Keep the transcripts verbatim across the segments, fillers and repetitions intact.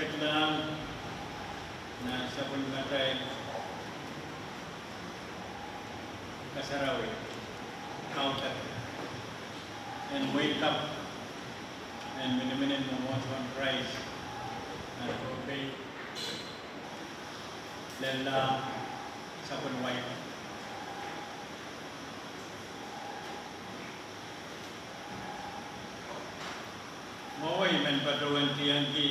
Nan sapwellimatail kasarawi, kaudok en mweikap en miniminin mwomwohdiso en Krais nan Pohnpei, lella sapwellimatail Mwowe I men patohwan tiengki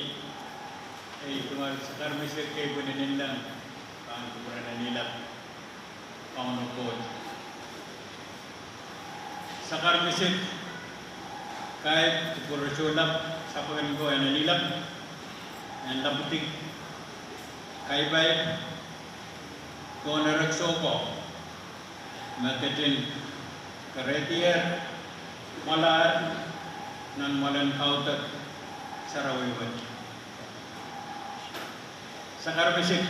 ei tungoal sakar misek keipwin inenleng pahn kupwuren Anilap, Kauno Koht. Sakar misek kaip kupwure sohlap sapwellimen Anilap, en lapwidi kaipaip pohn erekiso ko me ketin kerehdier mwoalahr nan mwoalen kaudok sarawi wet. Sakar misek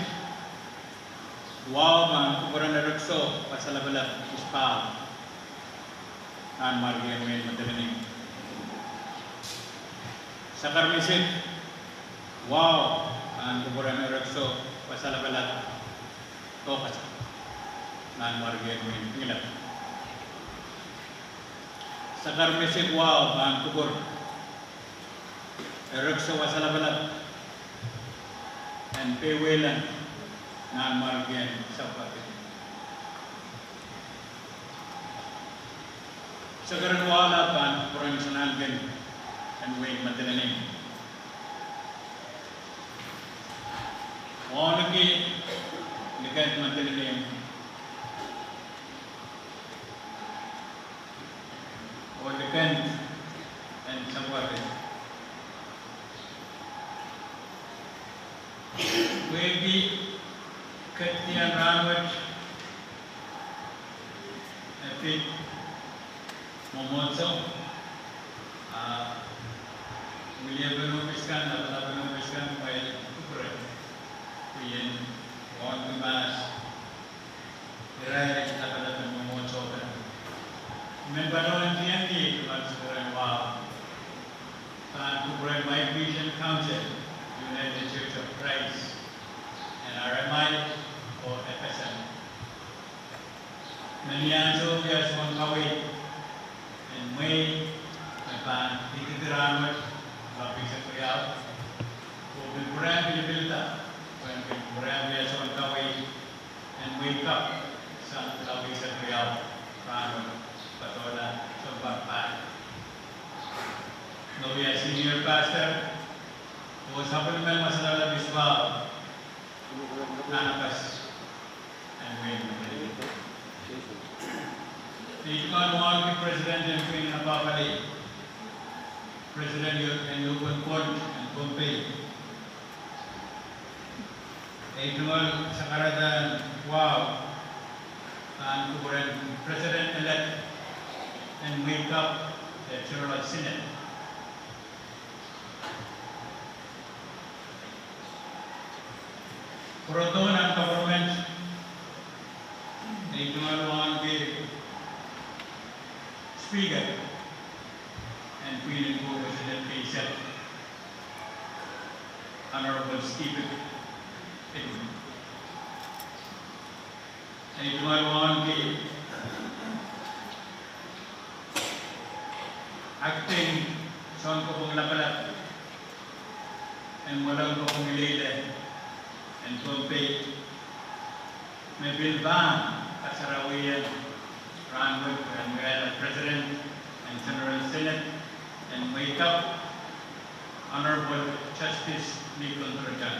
wahu pahn kupwuren erekiso Wasa Lapalap, Isbahn, Nanmwarkien Wein Madolenihmw. Sakar misek wahu pahn kupwuren erekiso Wasa Lapalap, Tokasa, Nanmwarkien Wein Ngilak. Sakar misek wahu pahn kupwur erekiso Wasa Lapalap en Peiweileng, Nanmwarkien Sapwkapit. Sakar en wahu lap pahn kupwuren Sanahnken en Wein Madolenihmw. Wauneki Likend Madolenihmw oh Likend en Sapwkapit. Pwehki ketkihong rahnwet e pid mwomwohdiso, ah, wiliepen ohpis kan, lapalapen ohpis kan, pwail kupwure, pwehn wauneki mahs irail lapalapen mwomwohdiso kan. I men patohwan tiengki ei tungoal sakar en wahu pahn kupwuren White Mission Council, United Church of Christ, N R M I oh F S M, me ni ansou wia soun kaweid en mwehi me pahn ididi rahnwet, August eisek riau, oh pil pwurehng pilipilda pwehn pil pwurehng wia soun kaweid en mweikap sang August eisek riau rahnwet, patohla sounpar pahr. Me wia senior pastor oh sapwellimen Wasa Lapalap, Isbahn, Nanapas en Wein Madolenihmw. I tungoal wauneki President en Pwihn en Apwapali, President en Lohpwon Pwon en Pohnpei. I tungoal sakarada en wahu pahn kupwuren President-elect en mweikap en General Synod. Pwurodo nan government, I tungoal wauneki Speaker en Pwihn en Kou President keisek, Honorable Stephen Edwin. I tungoal wauneki Acting Sounkopwung Lapalap en Mwoalen Kopwung Ileile en Pohnpei, me pil pahn kasarawien rahnwet en wiahla President en General Synod en mweikap, Honorable Justice Nicol Turgeon.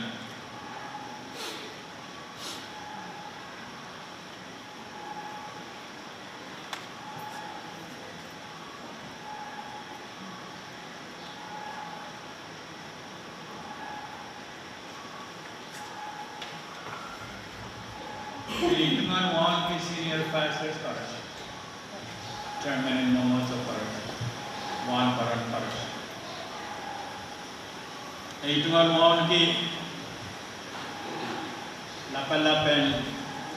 I tungoal wauneki senior pastors koaros, chairman en mwomwohdiso koaros, wahnpoaron koaros. I tungoal wauneki lapalap en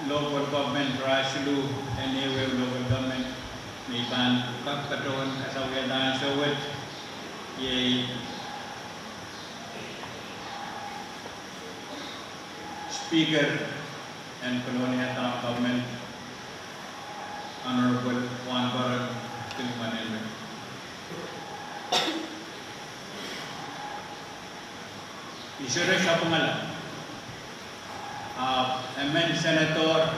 local government, rasulu en ehuehu local government me I pahn kak patohwan kasawiada ansou wet, iei Speaker en Kolonia Town Government, Honorable Wahnporon Kinuman Elmer. I sohte sapwungala, ahpw emen senator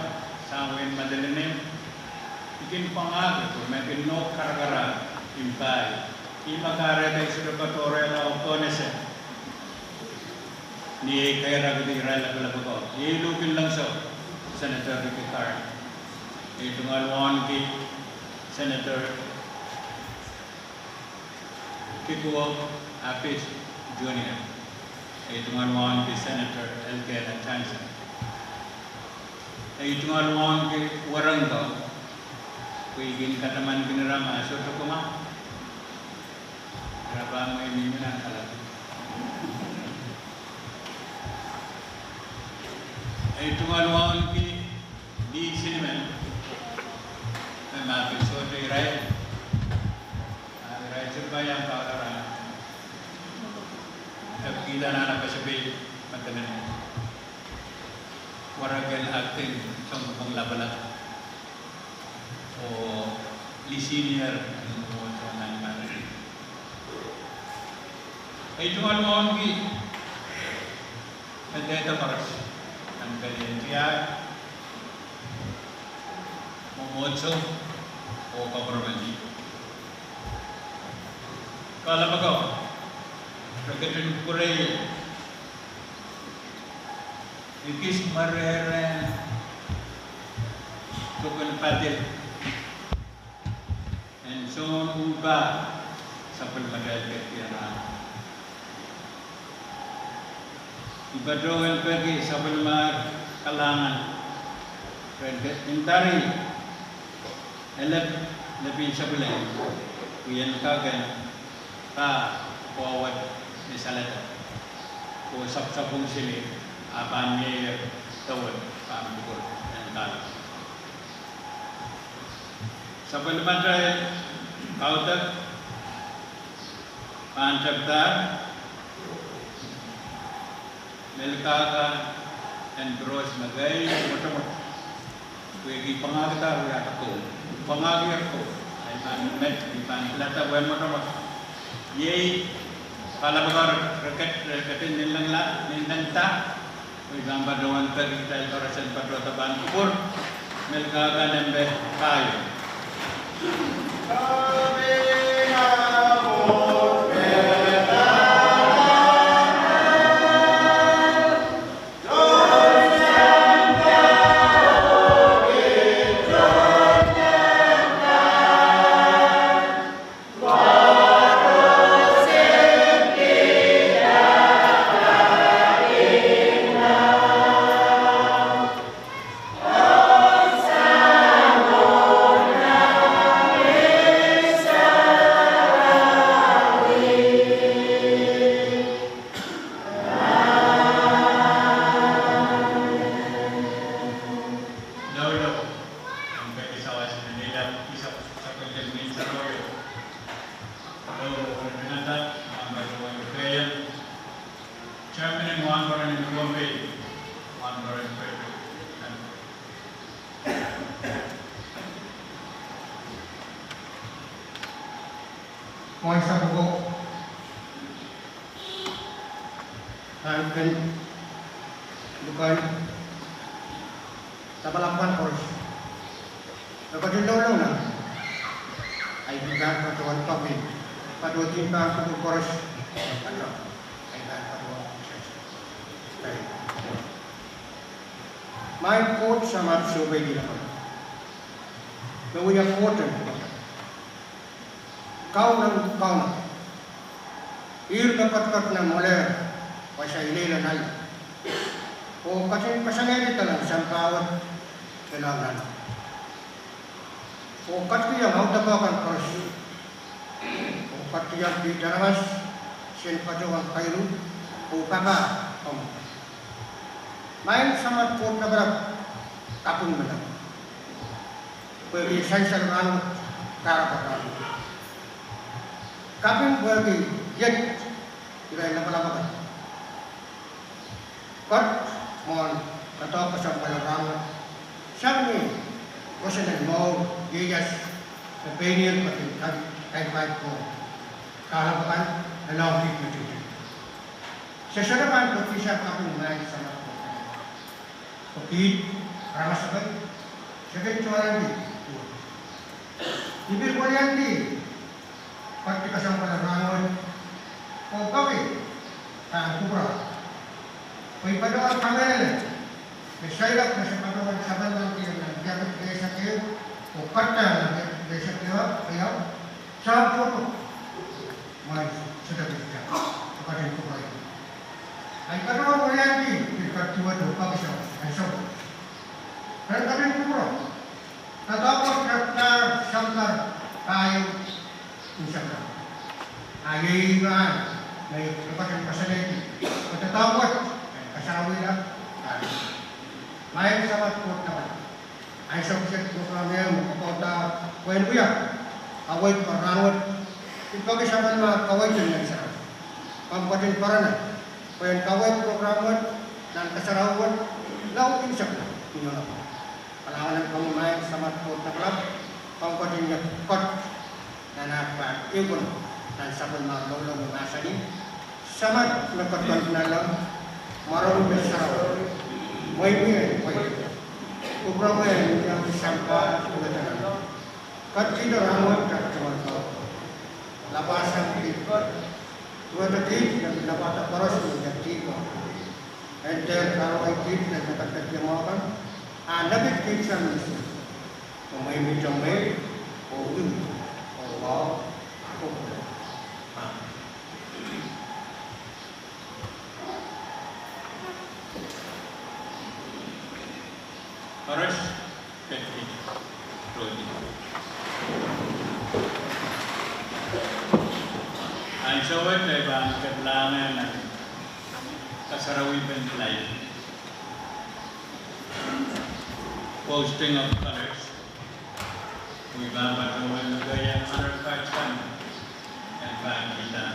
sang wehin Madolenihmw, I kin pwangahki pwe me kin nohk karakara, I pai. Ihme kahrehda I sohte patohrehla oh pohnese ni ei kairaki irail lapalap akan. Iei luhk en langso, Senator Ricky Carl. Ei tungoal wauneki Senator Kikuo Apit Junior. Ei tungoal wauneki Senator Elkehla Johnson. Ei tungoal wauneki Wahnporon, pwe I kin katamankin ira ma sohte kumwa. Ira pahn mwein mihmi nan kalap. Ei tungoal wauneki Lee Sinimen, me ma pil sohte irail, ah, irail sohte pahn iang pahkara. Epwiki nan Pacific Madolenihmw. Wahnporon acting sounpwong lapalap. Oh Lee Senior, oh, soangen nan. Ei tungoal wauneki me dehde koaros, nan pelien tiahk, mwomwohdiso, oh koperment. Kalap akan, re ketin pwurehng ekis mwerehre, token padil en soun uhpah sapwellimatail ketiket. I patohwan peki sapwellimatail kalahngan, ren ketin tari elep lepin sapwellime, pwe en kak en pahn kohwei ni saledek, oh sapsapwung sili, ah pahn mie towe pahn pwukoa en kalap. Sapwellimatail kaudok pahn tepdahr, Melkahka en Cross me kei mwotomwot. Pwehki pwangahkihda wiahda kou. Pwangahkier kou. Ahi pahn met, I pahn pilada wen mwotomwot. Iei kalap akan re ket, re ketin ninlengla, ninlengda. Pwe I pahn patohwan peki kitail koaros en patohda pahn kupwur. Melkahka nempe pahieu. Chairman en Wahnporon en Pohnpei, Wahnporon Frederick. Mwein sapwoko, ahneki, luhk, lapalap kan koaros. Pwe ketin loulou nan, ahi pahn patohwan paki, patohwan pahn kupwur koaros, patohwan, ahi pahn patohwan. Maing Koht Samat Sohpeidi Lapalap, me wia Koht en Kaun en kaunop, ihr me ketiket nan mwohler, wasa ileile nan, oh ketin kasangehdahng sampah wet, pil nan, oh ketikihong audepe kan koaros, oh ketikihong kiht aramas, sen patohwan kairu, oh papah, om. Maing Samat Koht Lapalap, kaping melahr. Pwehki sansal rahnwet, kahrepe rahnwet. Kaping pwehki iet irail lapalap akan. Koht mwohn Doadoahk kesempwal en rahnwet sang ni kosonned en mour, ieias, me pein ihr ketin kaimwisekihdo kahlap kan en lohng kiht me teikan. Se sohte pahn peki sang kaping maing Samat Koht. Pwe kiht aramas akan, se kin tohnleng kiht. I pil weliandi ketiket kesempwal en rahnwet, oh peki pahn kupwure. Pwe I patohwan kamehlele me seiloak me se patohwan sapwellimaniki nan riekid rieisek ehu, oh ketiket nan riekid rieisek ehu, ehu, sang tuhpek mwail sehse pihda, oh ketin kupwure. Ahi patohwan weliandi pil ketiket oh peki sang ansou ren ketin kupwure. Doadoahk wet rehtail sampah pahieu insekla. A iei me I men koasoanehdi, doadoahk wet en kasarawihla pahieu. Maing Samat Koht Lapalap, ansou kiset program ehu me kokohda pwehn wia kaweid kan rahnwet, I peki sapwellime kaweid en Ngehn Sarawi, komw ketin pwarada pwehn kaweid program wet nan kasarawi wet, nan insekla ni onopo. Kalahngan en komwi maing Samat Koht Lapalap, komw ketin iang koht nan ar pahn iang nan sapwellime loulou me mahsanih: Samat me ketiket nanleng, mwaromwi me sarawi, mweimwi en pweida, kupwuromwi en iang sampah duwehte nanleng. Ketkihdo rahnwet ahpw tungoal koaros. Lapasang kiht, duwehte kiht nan lapalap koaros me iang kiht. En dehr kahrehiong kiht nan lapalap ieu mwahu kan, a lepin kiht sang ni sou. Mweimwit omw mwehi, oh uhd, oh wahu, oh kupwure. Amen. Koaros ketkihdo. Ansou wet I pahn ketlahng nan kasarawi pen flag, posting of colors. Wiepen patohwan lokaia honor guard sang en pahn kihda.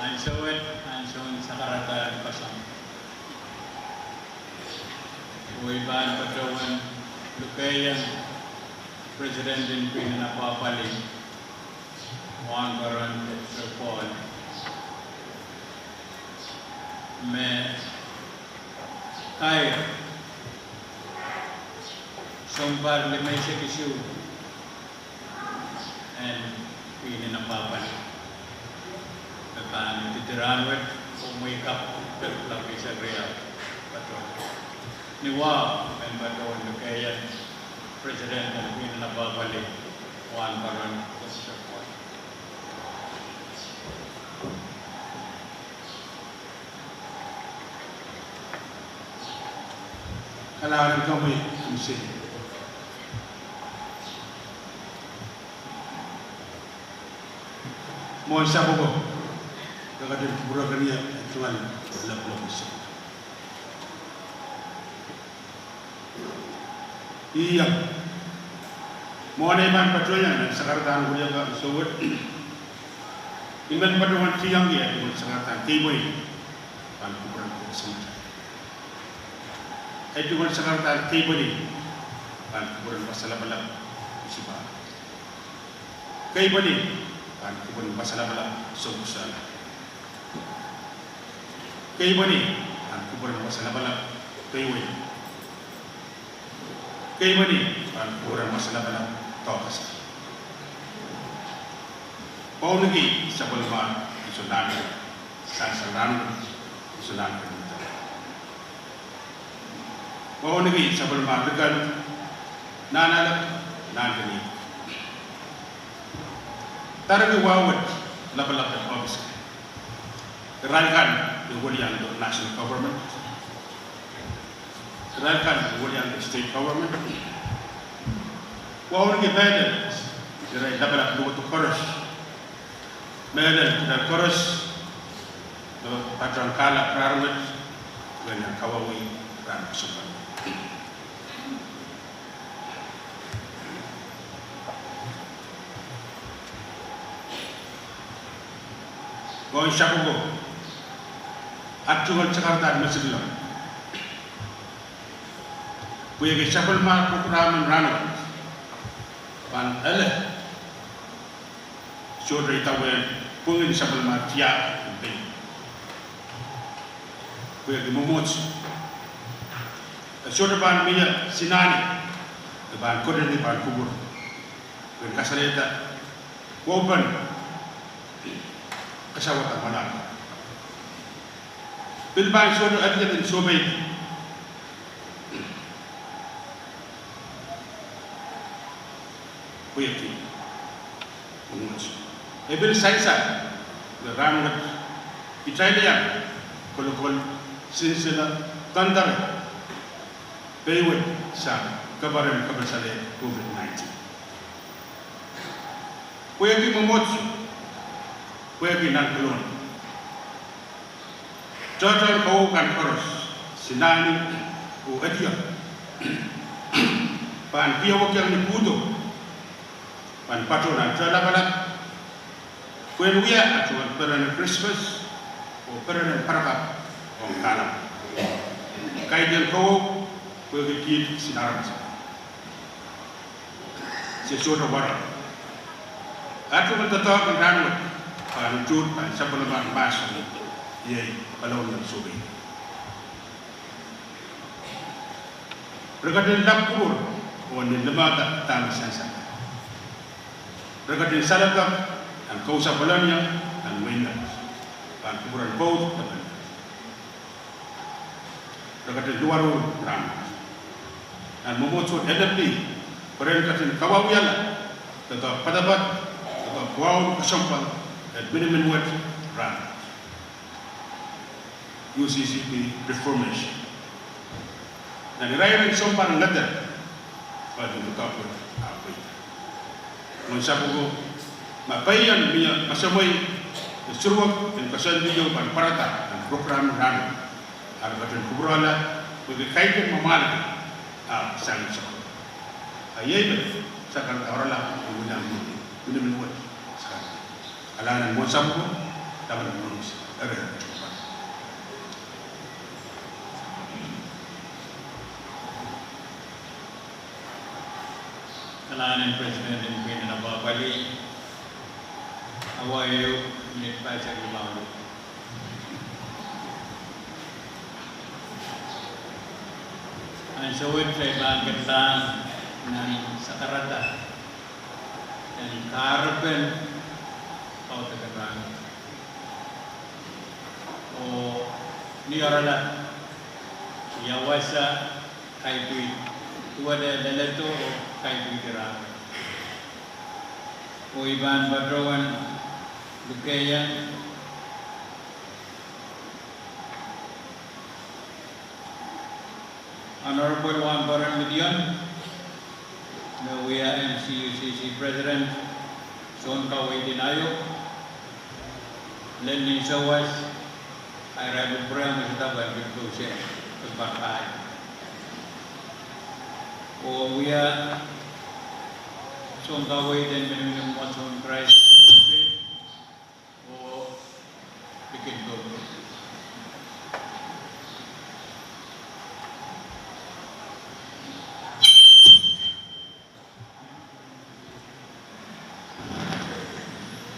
Ansou wet, ansoun sakarada koasoandi. Oh I pahn patohwan lukehiong President en Pwihn en Apwapwalih, Wahnporon Petro Paul, me kair sounpar limeisek isuh en Pwihn en Apwapwalih me pahn ididi rahnwet, oh mwehi kapw, pil kuloak eisek riau patohwan. Ni wahu, I men patohwan lukehiong President en Pwihn en Apwapwalih, Wahnporon Petro Paul. Kalahngan en komwi, komwi seli. Mwohn sapwoko, re ketin kupwurki ie tungoal lapalap isuh. Ih, mwohn ei pahn patohwan sakarada en wiliakapw ansou wet, I men patohwan tiengki ei tungoal sakarada en keipweni pahn kupwuren Koht Samatail. Ei tungoal sakarada en keipweni pahn kupwuren wasa lapalap Isipahl. Keipweni pahn kupwuren wasa lapalap Soukohsala. Keipweni pahn kupwuren wasa lapalap Keiwei. Keipweni pahn kupwuren wasa lapalap Doakohsala. Wauneki sapwellimomwi, I sohte nan, sansal nan, I sohte nan. Wauneki sapwellimomwi, Rikan, Nahnalek, Nahnken. Dareki wahu wet lapalap en ohpis. Irail kan me weliandi national government. Irail kan me weliandi state government. Wauneki mehlel irail lapalap luhkada koaros. Mehlel kitail koaros me patohwan kahlap rahnwet, me nan kawauwih rahn kesempwal. Mwohn sapwoko, ei tungoal sakarada en mesiklong, pwehki sapwellimomwi program en rahnwet pahn ele sohte idawehn pwungen sapwellimomwi tiahk en pein. Pwehki mwomwohdiso, e sohte pahn mie sinani me pahn kohdi pahn kupwur, pwehn kasalehda waupen kasawada mwahl. Pil pahn sohte edied en sohpeidi. Pwehki mwomwohdiso, e pil sansal me rahnwet kitail iang kolokol, sinsile, doandoare peiwet sang kaperen kepesale COVID nineteen. Pwehki mwomwohdiso, pwehki nan Cologne, tohtohn kowe kan koaros, sinani oh ediek, pahn kihwekiong ni pwuhdo, pahn patohwan nan lapalap, pwehn wia atail peren en Krismas oh peren en parakapw ong kahlap. Kaidehn kowe, pwehki kiht sinaras. Se sohte warohng. Atail doadoahk en rahnwet pahn utuht pahn sapwellimomwi mahsen, iei palaun en sohpeidi. Re ketin lap kupwur oh ni limehda dahme sansal. Re ketin saledek nan kousoan poaron ie, nan wehin Ngehi, pahn kupwuren Koht. Re ketin luwaruhr rahnwet. Nan mwomwohdiso en N M P, pwe ren ketin kawawihala doadoahk poadoapoad, doadoahk wahu kesempwal en minimin wet rahnwet. U C C P reformation. Nan irair en sounpar ngeder, pahn doadoahk wet ahpw pweida. Mwohn sapwoko, ma pein mie masamwi de suruwek en koasoandi ieu pahn pwarada nan program en rahnwet, re ketin kupwurehla, pwehki kaidehn mwamwahlki ahpw sang soko. A iei me sakarada oaralap, minimin wet sakarada. Kalahngan mwohn sapwoko. Taman Mons, eri, kalahngan en President en Pwihn en Apwapwalih, awa ehu minit pahisek limau. Ansou wet I pahn ketlahng nan sakarada en kahrepen kaudok en rahn. Oh ni oaralap, I wasa kaipwid, duwehte leledo oh kaipwidi rahn. Oh I pahn patohwan lukehiong Honorable Wahnpoaron Midion, me wia M C U C C President, soun kaweid en Aio, lel nin sawas, ahi irail pil pwurehng wasa dahme pil pousehla, pil pahn pai. Oh wia soun kaweid en miniminimwo, soun Krais, oh likin Pohnpei.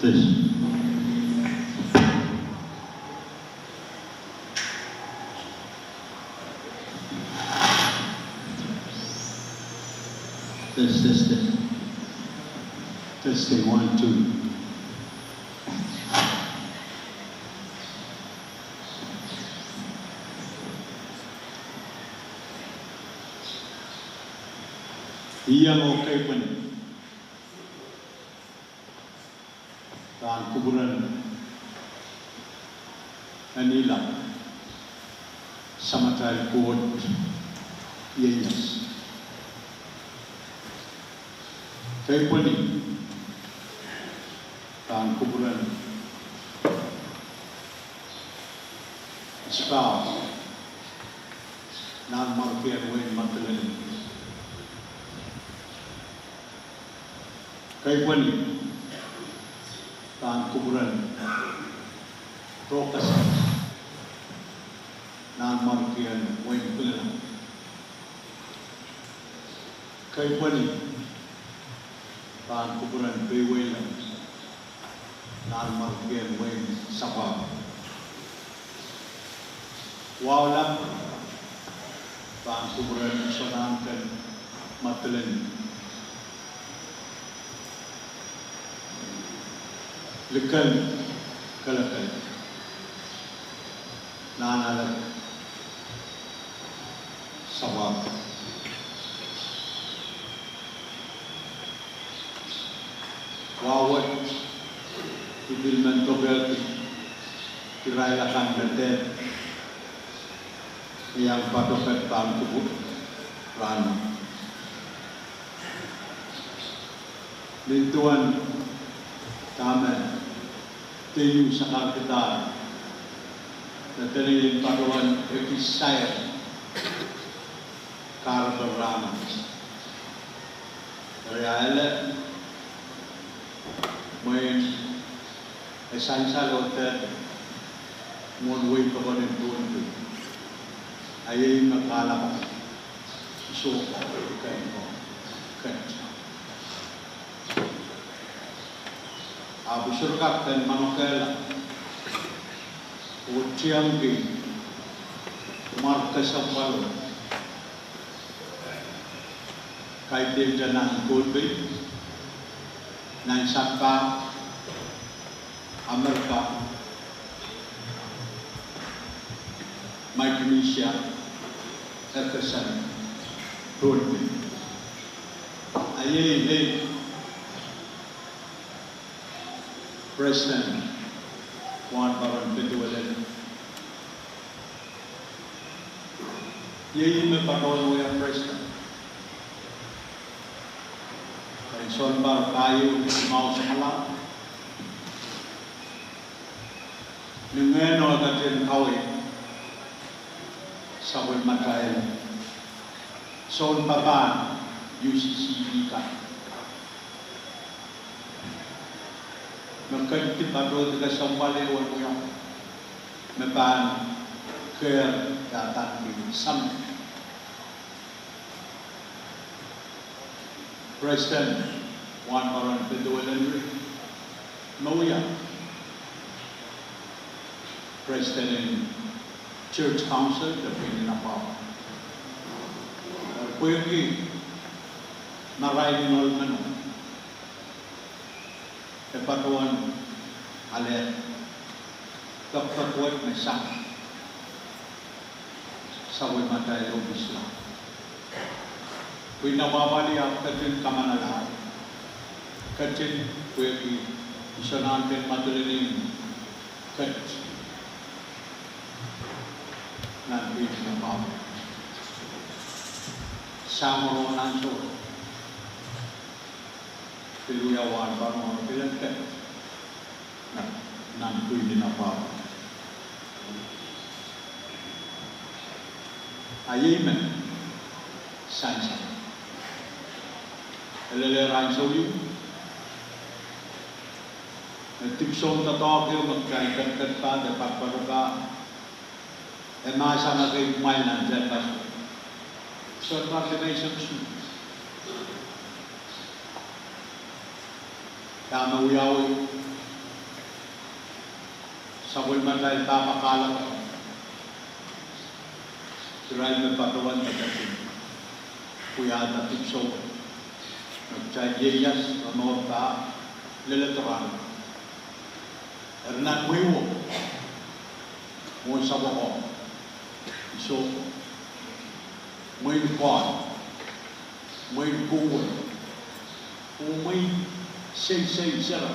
Test. Test, test, test. Testing, one, two. Iang oh keipweni pahn kupwuren Anila, Samatail Koht ieias. Keipweni pahn kupwuren Spau, Nanmwarkien wehin Madolenihmw. Keipweni pahn kupwuren Rohkasal, Nanmwarkien wehin Ngilinan. Keipweni pahn kupwuren Peiweilong, Nanmwarkien wehin Sapwapwa. Wahu lap pahn kupwuren Sonahnken, Madolenihmw. Likel Kelekel, Nahnalek, Sapwapwa. Wahu wet I pil men dokehki irail akan me dehr iang patohwan pahn kupwur rahnwet. Nin duwen dahme Deiu sakarkihdahr, me dehr iang patohwan ekis sair kahrepen rahnwet. Eri ahi ele mwein e sansal oh dehde mwohn wehi pokon en Pohnpei. A iei me kalapw sohte ken ko ket. Ahpw I sohte kak ken manokehla oh tiengki mwark kesempwalo kaidehn nan Pohnpei, nan sampah, Amerika, Micronesia, F S M, Pohnpei. A iei, iei President Wahnpoaron Petuwelel. Iei me patohwan wia President en sounpar pahieu ni mwahu samwalahro. Ni Ngehno e ketin kaweid sapwellimatail sounpapahn U C C E kan. me keti patohdi kesempwal ehu en wia, me pahn kehr dahme pahn pil samin. President Wahnpoaron Bethuel Henry, me wia president en Church Council de pwihn en apwahpwal. Pwehki marain en ohl meno, e patohwan ale pekpek wet me sang sapwellimatail ohpis la. Pwihn en apwahpwal ahpw ketin kamanala, ketin pwehki isonahnken madilen ket nan pwihn en apwahpwal. Sang rongen ansou pil wia wahnpoaron pil en ket nan pwihn en apwahpwal. A iei me sansal. E lel ansou ieu me dipwisoun doadoahk ieu me kitail ketiket pahn de patpatoka, e mahsanih kei kumwail nan tehnpas, sounpar limeisek isuh, dahme wiawi sapwellimatail pahpa kahlap, irail me patohwan de ketin wiahda dipwisou me kitail ieias, ronohda, leledo rahn. Eri nan mwehi wo, mwohn sapwoko, iso, mwein koahl, mwein kowe, oh mwein seisei sera.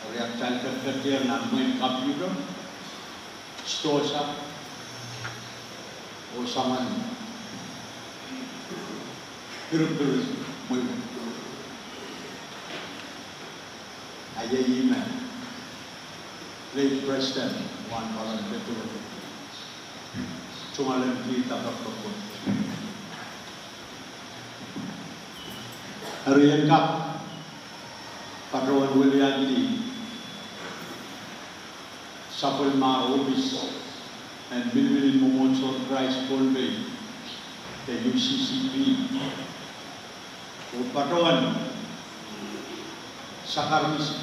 Eri a kitail ketiket nan mwein computer, sidohsa, oh soangen pirpir mwehi. A iei me late President Wahnpoaron Bethuel tungoalenki dahme pwukoa. Eri en kak patohwan weliandi sapwellimomwi ohpis en Miniminiong Mwomwohdiso en Krais Pohnpei, de U C C P, oh patohwan sakar misik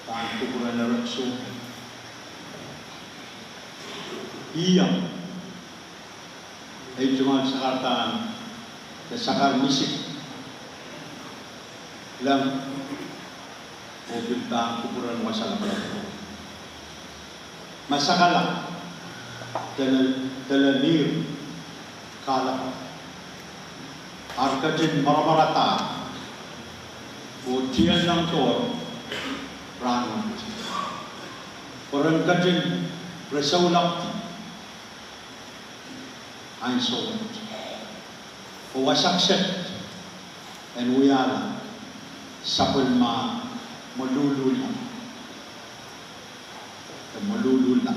pahn kupwuren erekiso. Ih, ei tungoal sakar dahn de sakar misik leng, oh pil pahn kupwuren wasa lapalap, masakala, dene, dene neir kahlap, ar ketin maramarada oh tiahk nan doar rahnwet, pwe ren ketin resoulapdi ansou wet oh wasa kiset en wiahla sapwellime mwoluhluhla, mwoluhluhla.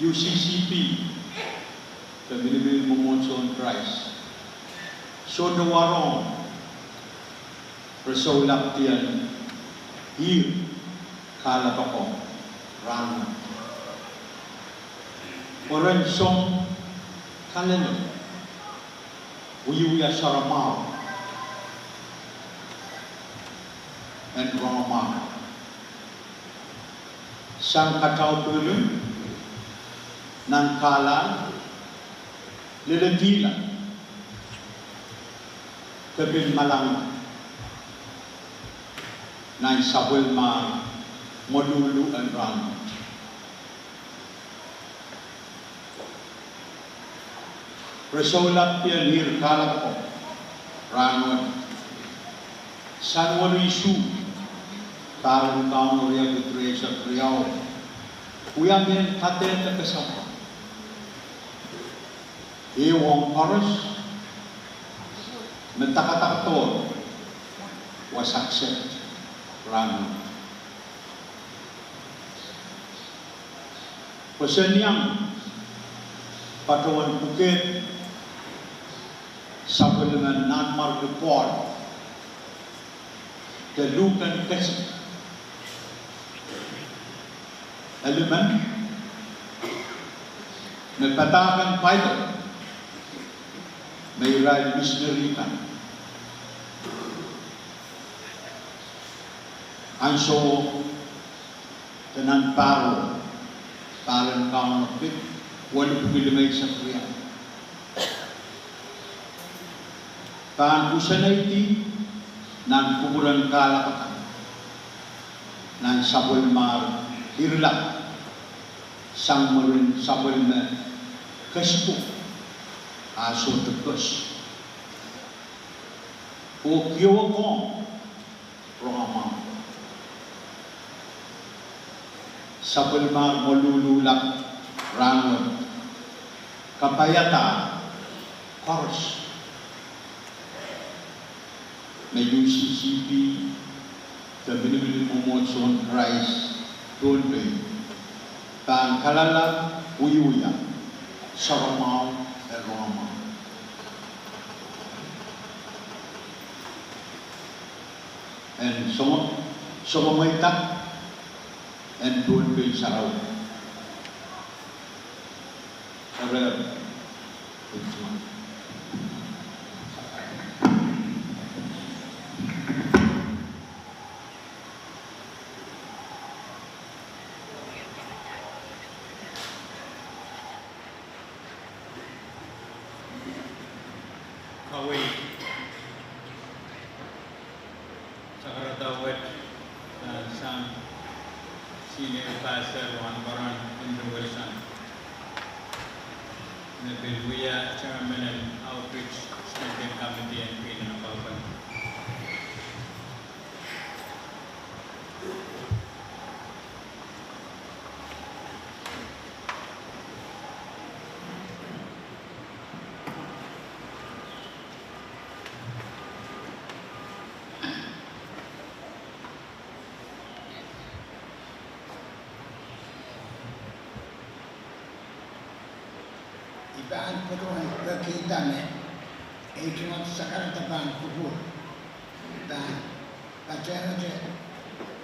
U C C P, de Miniminiong Mwomwohdiso en Krais, sohte warohng resoulapdi ehr kahlap ako rahnwet, pwe ren song kalelo, wiewia soaramwahu en rongamwahu sang katau pilin, nan kahlap, leledihla, de pil malangala nan sapwellime mwoluhlu en rahnwet. Resoulapdi ehr kahlap ako rahnwet, sang woluh isuh, pahr en Kauno riekid rieisek riau, wia mehn kadehde kesempwal ehu ong koaros me dakadakdohr wasa kiset rahnwet. Pwe sen iang patohwan pwukoa sapwellime Nanmwarki Pohl, de luhken kesik. Elimen me padahk en pilot me irail misineri kan. Ansou de nan pahr, pahr en Kauno pid, waluh pwuki limeisek riau. Pahn useneidi nan kupwuren kahlap akan nan sapwellimar Irlak, sang mwurin sapwellime kesiko ah sohte pes. Oh kiowe ong rongamwahu. Sapwellimar Moluhluhlap rahnwet kapaiada koaros me U C C P de Miniminiong Mwomwohdiso en Krais Pohnpei pahn kalala wiewia soahngen rongamwahu. En song, song mweida en Pohnpei sarawi. Ere, kaweid sakarada wet, sang Senior Pastor Wanwaran Andrew Wilson, me pil wia Chairman en Outreach Standing Committee en Pwihn en Apwapwal. I pahn patohwan peki dahme ei tungoal sakarada pahn kupwur, pahn patehngete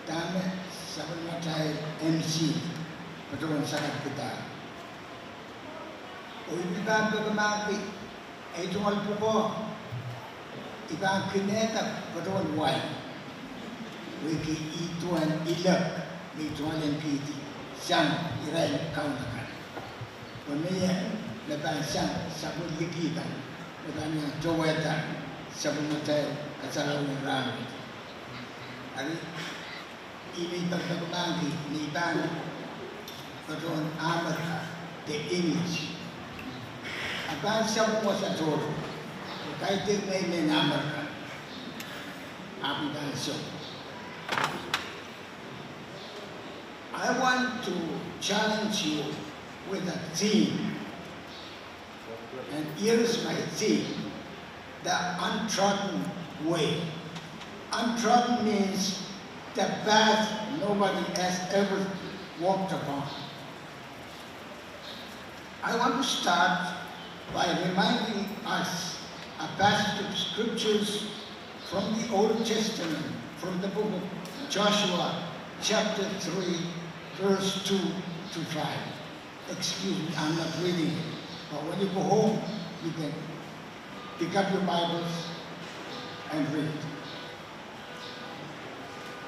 dahme sapwellimatail M C patohwan sakarkihda. Oh I pahn peki mahkki ei tungoal pwukoa, I pahn kinehda patohwan wai, pwehki ih duwen ilek me I tungoal en kihdi sang irail kaun akan. Pwe mie me pahn sang sapwelliki kan me pahn iang towehda sapwellimatail kasarawi en rahnwet. Ari, I pahn peki mahkki ni pahn patohwan Amerika de English. A pahn sapwung wasa tohrohr, kaidehk mehn Amerika. Ahpw I pahn song. I want to challenge you with a theme. And here is my theme, the untrodden way. Untrodden means the path nobody has ever walked upon. I want to start by reminding us a passage of scriptures from the Old Testament, from the book of Joshua, chapter three, verse two to five. Excuse me, I'm not reading it. But when you go home, you can pick up your Bibles and read.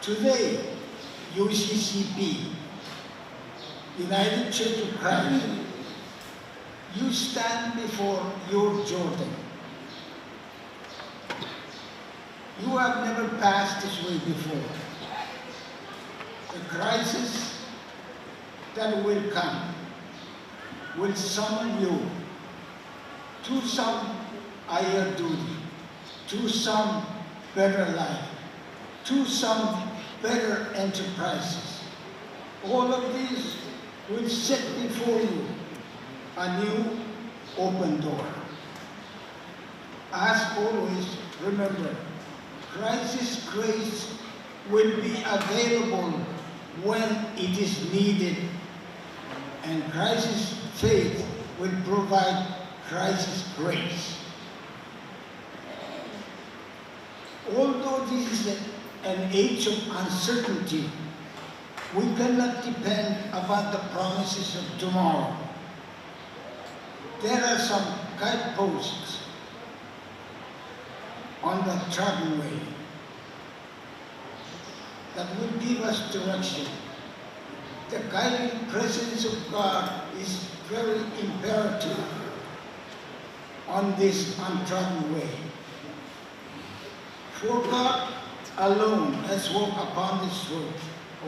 Today, U C C P, United Church of Christ, you stand before your Jordan. You have never passed this way before. The crisis that will come will summon you to some higher duty, to some better life, to some better enterprises. All of these will set before you a new open door. As always, remember, Christ's grace will be available when it is needed, and Christ's faith will provide Christ's grace. Although this is a, an age of uncertainty, we cannot depend upon the promises of tomorrow. There are some guideposts on the trodden way that will give us direction. The guiding presence of God is very imperative on this untrodden way. For God alone has walked upon this road,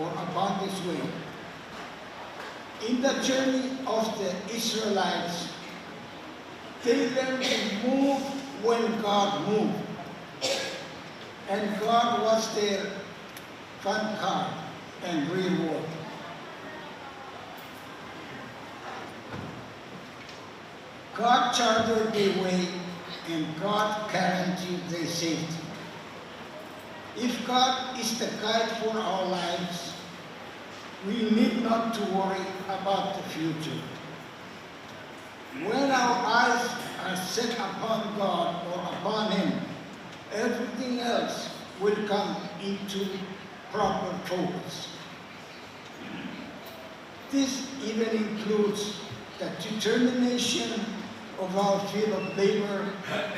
or upon this way. In the journey of the Israelites, they learned to move when God moved, and God was their vanguard and rearward. God charted their way, and God guaranteed their safety. If God is the guide for our lives, we need not to worry about the future. When our eyes are set upon God or upon Him, everything else will come into proper focus. This even includes the determination of our field of labor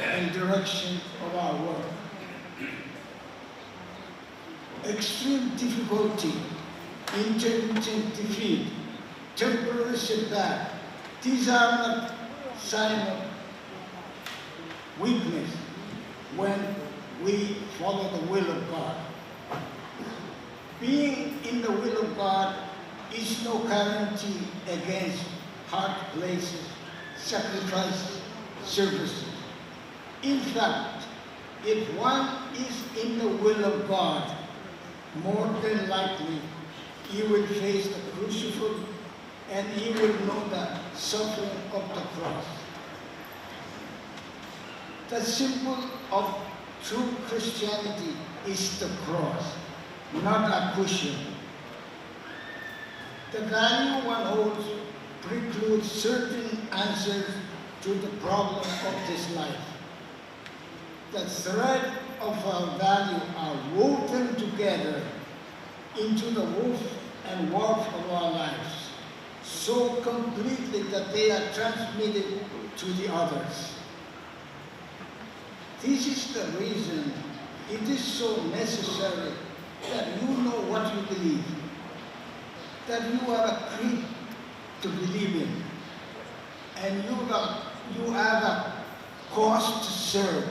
and direction of our work. Extreme difficulty, intermittent defeat, temporary setback, these are not sign of weakness when we follow the will of God. Being in the will of God is no guarantee against hard places, sacrifice, services. In fact, if one is in the will of God, more than likely he will face the crucible and he will know the suffering of the cross. The symbol of true Christianity is the cross, not a cushion. The value one holds precludes certain answers to the problem of this life. The thread of our value are woven together into the woof and warp of our lives so completely that they are transmitted to the others. This is the reason it is so necessary that you know what you believe, that you have a creed to believe in, and you have, you have a cause to serve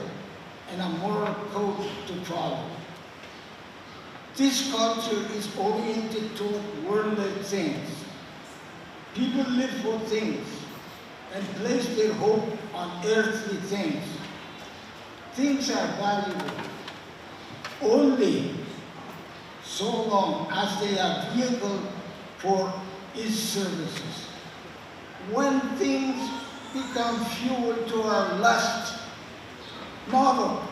and a moral code to follow. This culture is oriented toward worldly things. People live for things and place their hope on earthly things. Things are valuable only so long as they are vehicle for His services. When things become fuel to our lust, moreover,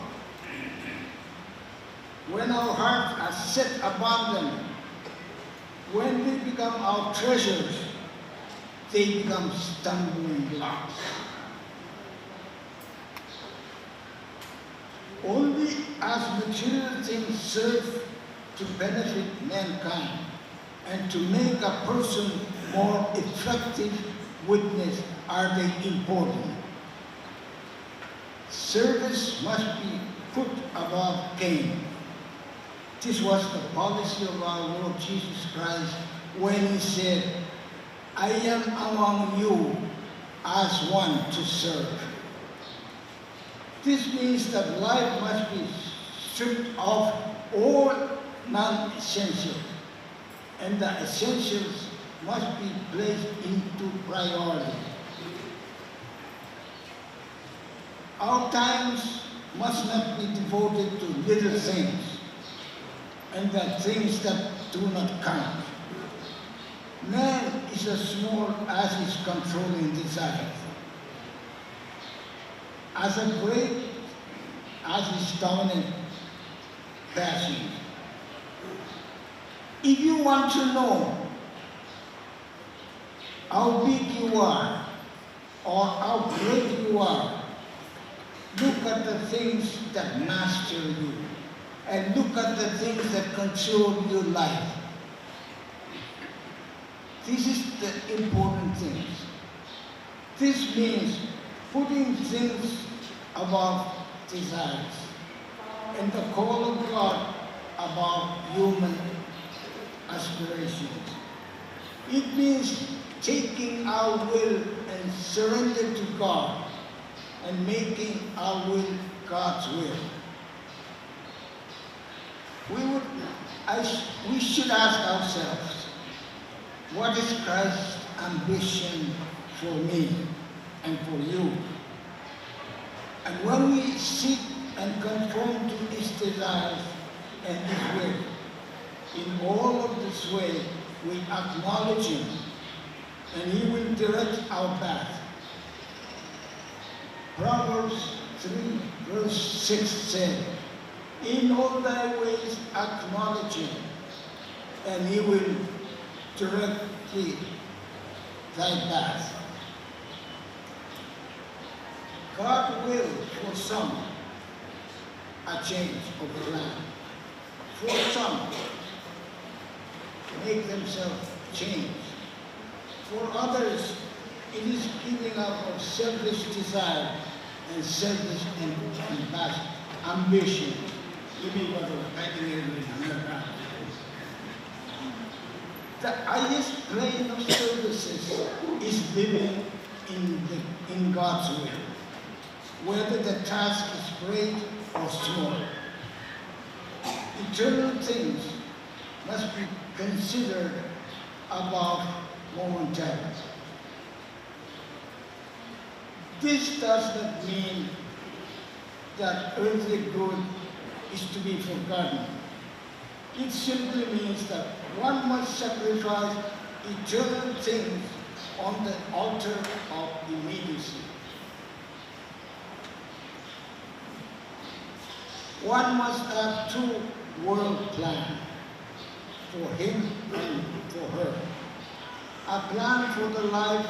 when our hearts are set upon them, when they become our treasures, they become stumbling blocks. Only as material things serve to benefit mankind and to make a person more effective witness are they important. Service must be put above gain. This was the policy of our Lord Jesus Christ when He said, "I am among you as one to serve." This means that life must be stripped of all non-essentials, and the essentials must be placed into priority. Our times must not be devoted to little things and the things that do not count. Man is as small as his controlling desires, as a great as his dominant passion. If you want to know how big you are or how great you are, look at the things that master you. and look at the things that control your life. This is the important things. This means putting things above desires and the call of God above human aspirations. It means taking our will and surrender to God and making our will God's will. We would, I sh-, we should ask ourselves, what is Christ's ambition for me and for you? And when we seek and conform to his desires and his will, in all of this way, we acknowledge him, and he will direct our path. Proverbs three verse six said, "In all thy ways acknowledge him, and he will direct thee thy path." God will, for some, a change of plan. For some, make themselves change. For others, it is giving up of selfish desire and selfish am-, ambas-, ambition. Give me what I can hear in America. The highest plane of services is living in the, in God's will, whether the task is great or small. Eternal things must be considered above momentary. This does not mean that earthly good is to be forgotten. It simply means that one must sacrifice eternal things on the altar of immediacy. One must have two world plan for him and for her. A plan for the life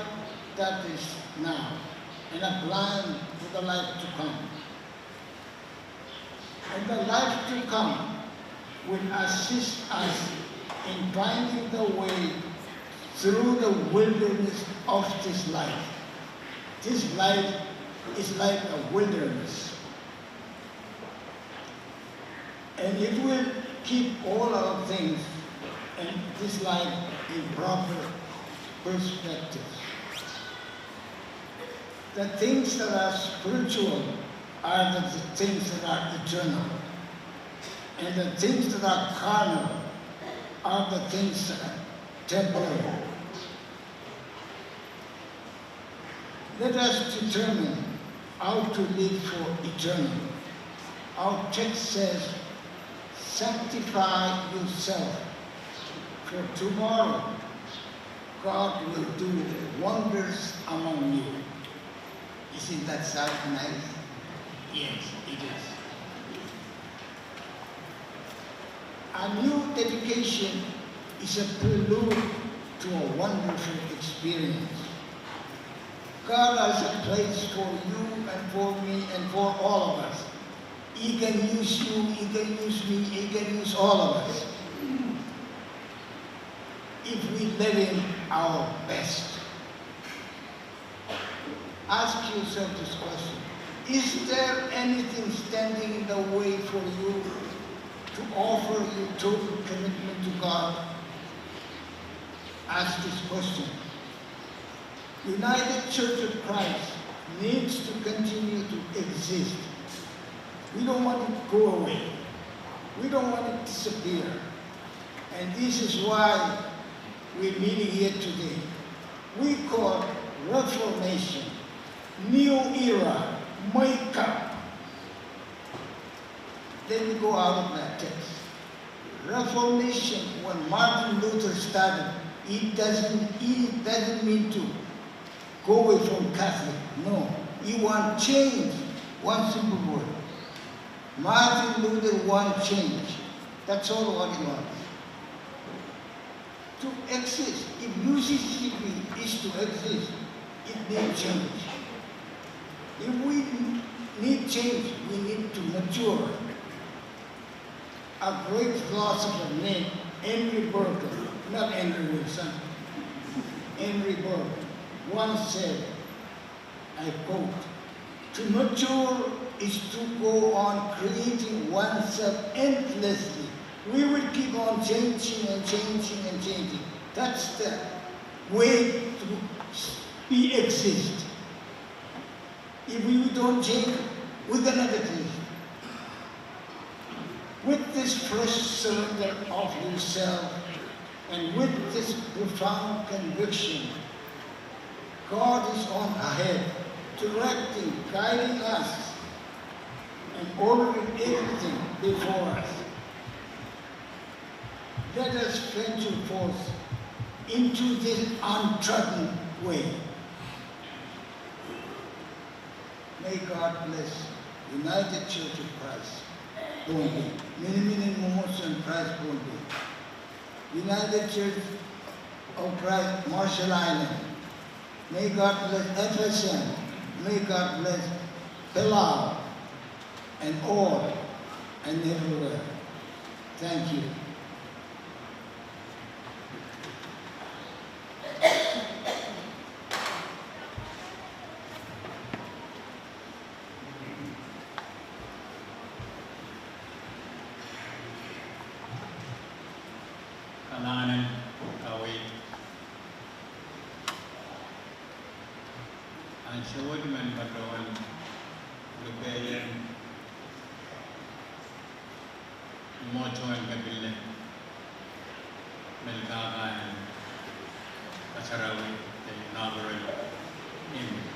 that is now and a plan for the life to come. And the life to come will assist us in finding the way through the wilderness of this life. This life is like a wilderness. And it will keep all our things in this life in proper perspective. The things that are spiritual are the, the things that are eternal. And the things that are carnal are the things that are temporal. Let us determine how to live for eternal. Our text says, "Sanctify yourself, for tomorrow God will do wonders among you." Isn't that sound nice? Yes, it is. A new dedication is a prelude to a wonderful experience. God has a place for you and for me and for all of us. He can use you, he can use me, he can use all of us if we let him our best. Ask yourself this question. Is there anything standing in the way for you to offer your total commitment to God? Ask this question. United Church of Christ needs to continue to exist. We don't want it to go away. We don't want it to disappear. And this is why we're meeting here today. We call reformation, new era, wake up. Let me go out of my text. Reformation, when Martin Luther started, it doesn't, it doesn't mean to go away from Catholic. No, he want change. One simple word. Martin Luther want change. That's all what he wants. To exist, if U C C B is to exist, it need change. If we need change, we need to mature. A great philosopher named Henry Burke, not Henry Wilson, Henry Burke, once said, I quote, "To mature is to go on creating oneself endlessly." We will keep on changing and changing and changing. That's the way to be exist. If we don't change, we cannot exist. With this fresh surrender of yourself and with this profound conviction, God is on ahead, directing, guiding us, and ordering everything before us. Let us venture forth into this untrodden way. May God bless United Church of Christ, Pohnpei. Miniminiong Mwomwohdiso en Krais Pohnpei. United Church of Christ, Marshall Islands. May God bless F S M. May God bless Palau and all and everywhere. Thank you. Kalahngan en kaweid. Ansou wet I men patohwan lupehiong mwomwohdiso en Kapilene me kak en kasarawi de inaugural hymn.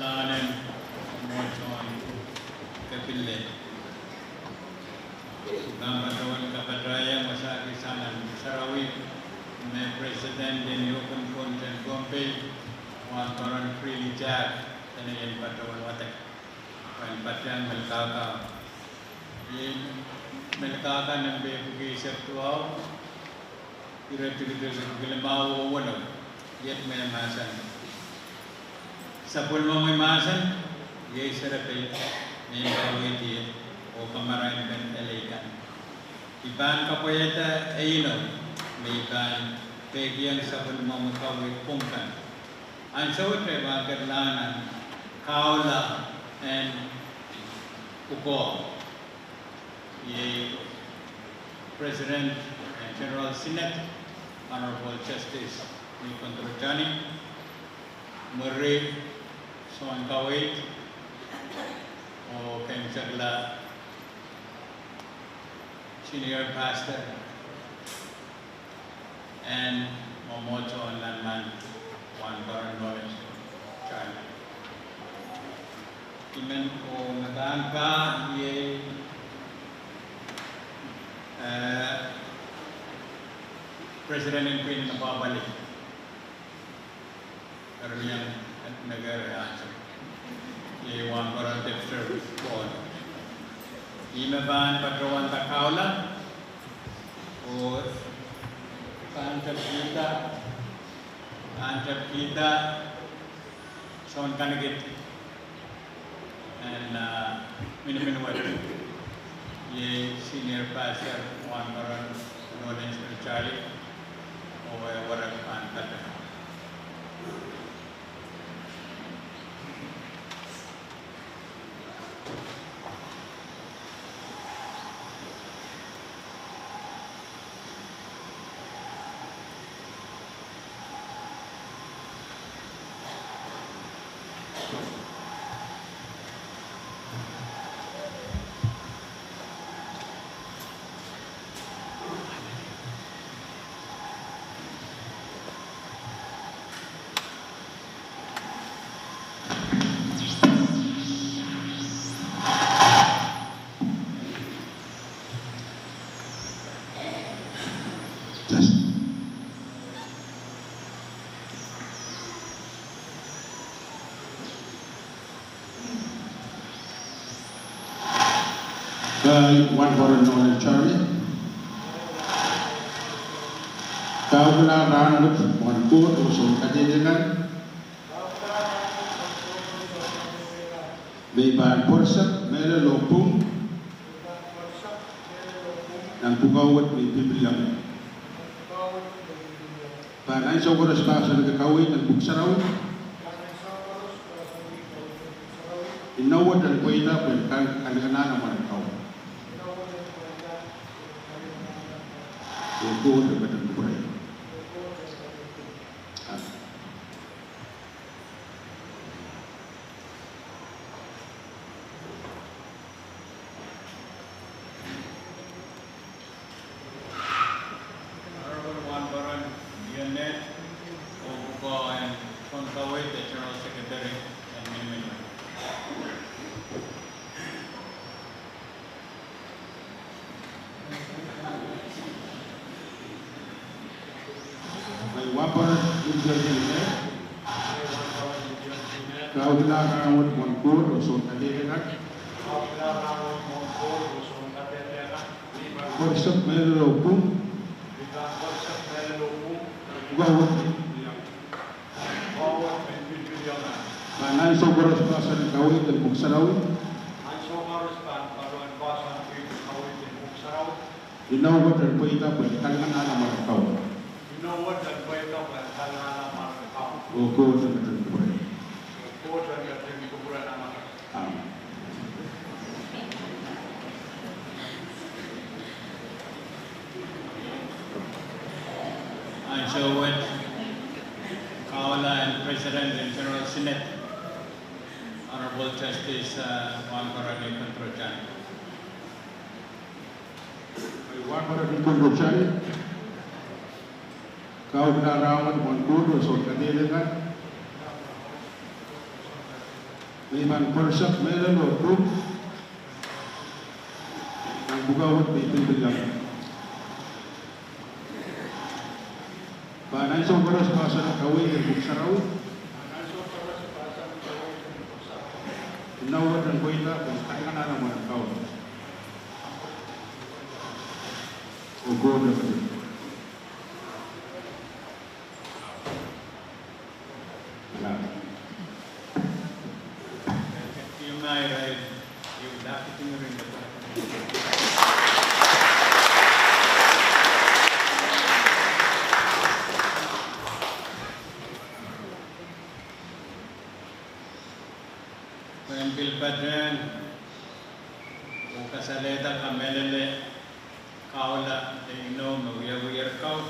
Anahn en mwohn kepille. Pahn patohwan kapatahieng wasa kis anahn sarawi me President en Youth Convention en Pohnpei, Wahnporon Freely Jack, en patohwan wadek. Pahn patehng Melkahka. Iei Melkahka nempe pwuki eisek duwau, ire tikitik limau oh weneu, iet me mahsen. Sapwellimomwi mahsen, iei serepein me I pahn wehwehki oh kamarainpen elei kan. I pahn kapwaiada ehu inou me I pahn peikiong sapwellimomwi kaweid pwung kan. Ansou wet I pahn ketilahng nan kahula en pwukoa. Iei President en General Synod, Honorable Justice Nick Kondrejani, mwuri soun kaweid, oh keimwseklahng Senior Pastor en mwomwohdiso nan Wahnporon Knowledge Charlie. I men oh me pahn pahn iei, eh, President en Pwihn en Apwapwalih. Ermiang, eh, nekehr ansou. Iei Wahnporon Dexter Paul. Ih me pahn patohwan kahula oh pahn tepkihda, pahn tepkihda soun kanekin en, ah, minimin wet. Iei Senior Pastor Wahnporon Knowledge Charlie, oh e werek pahn patohwan. Kei Wahnporon Knowledge Charlie. Kaukila rahnwet mwohn Koht oh soun kadehde kan. Me I pahn pwerisek mehlel oh pwung nan pwukoa wet me I pil pil iang. Pahn ansou koaros pahsanki kaweid en Pwuhk Sarawi. Inou wet en pweida pwehn kal-, kalikanahla mwahu. Oh Koht en ketin kupwure. Amen. Honorable Wahnporon Ionel, oh pwukoa en soun kaweid de General Secretary en minimin. Kei Wahnporon Ionel. Kaukila rahnwet mwohn Koht oh soun kadehde kan. Pwerisek mehlel oh pwung. Pwukoa wet. Pahn ansou koaros pahsanki kaweid en Pwuhk Sarawi. Inou wet en pweida pwehn kalikanahla mwahu. Oh Koht en ketin kupwure. Amen. Ansou wet, kaula en President en General Synod, Honorable Justice, uh, Wahnporon Nick Kondrejani. Wahnporon Nick Kondrejani. Kaukila rahnwet mwohn Koht oh soun kadehde kan. I pahn koaros mehlel oh pwung nan pwukoa wet me I pil pilada. Pahn ansou koaros pasang kaweid en Pwuhk Sarawi. Inowo wet en pweida pwe I kaianahne mwaren Kauno. Oh Koht epwiki. Pwehn pil patehng oh kasalehda kamehlele kahula de inou me wiawiher kau.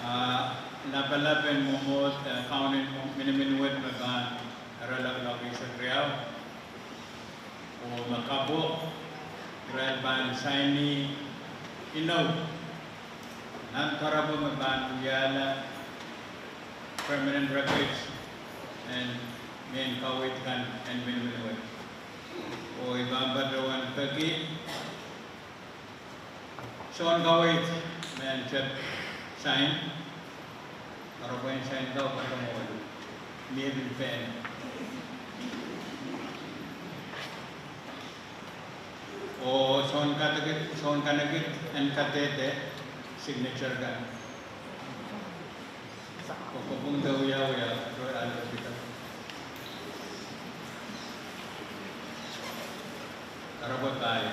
Ah, lapalap en mwomwohd, eh, kaunen minimin wet me pahn erala lokaisen riau. Oh me kapw, irail pahn saini inou nan kahrepe me pahn wiahla permanent records en mehn kaweid kan en minimin wet. Oh I pahn patohwan peki soun kaweid me en tep sain, kahrepen sain kau patohwan mie pil pehn. Oh soun kanekit, soun kanekit en kadehde signature kan. Ko, ko pwung de wiawi, wiawi, wiawi, wiawi. Kahrepe pahi.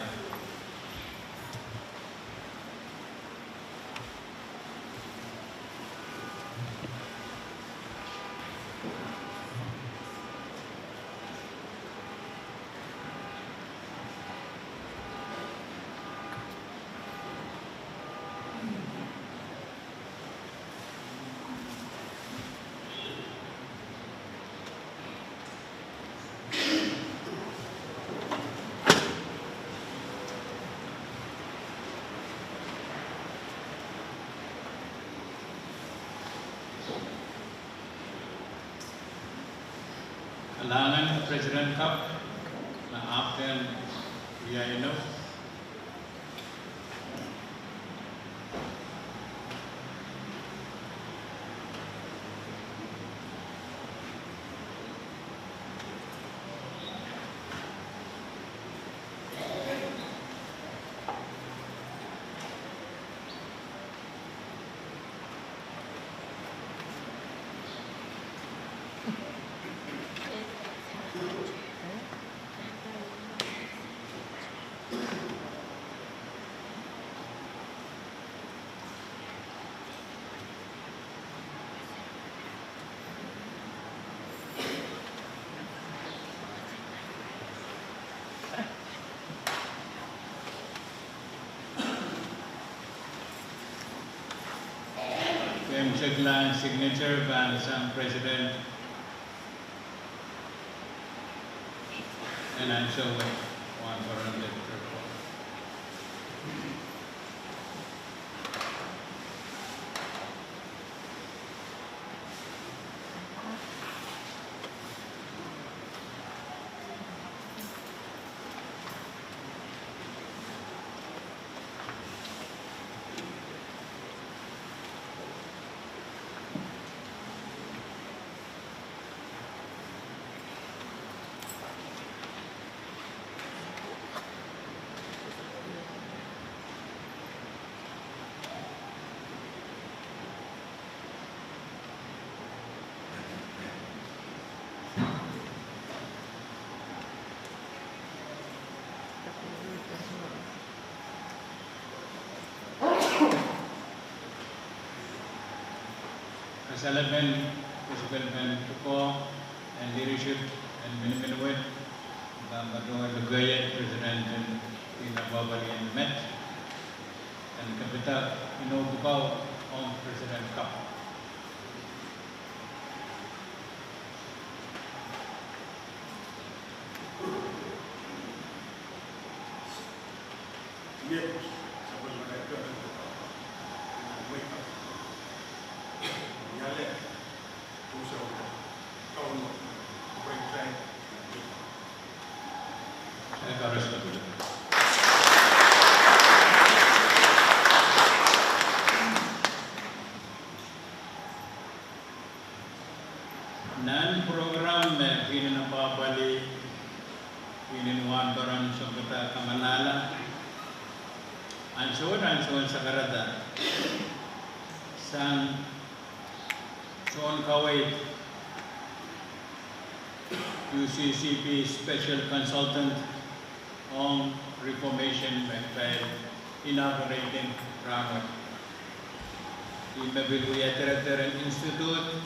Kalahngan President Cup, me ahpw kin wia inou. Pwehn check-lahng signature pahn sang President en ansou wet, wan paran lecture. Kasalepen, kosipelpen pwukoa en leadership en minimin wet, I pahn patohwan lukehier President en Pwuhk Sarawi en Met, en kapwaiada inou pwukoa ong President Cup. Nan program me pwihn en apwapwalih, pwihn en wahnpoaron, sounpadahk kamanahla, ansou wet ansoun sakarada sang tohn kaweid U C C P Special Consultant ong Reformation me kitail inaugurate en rahnwet. Ih me pil wia director en Institute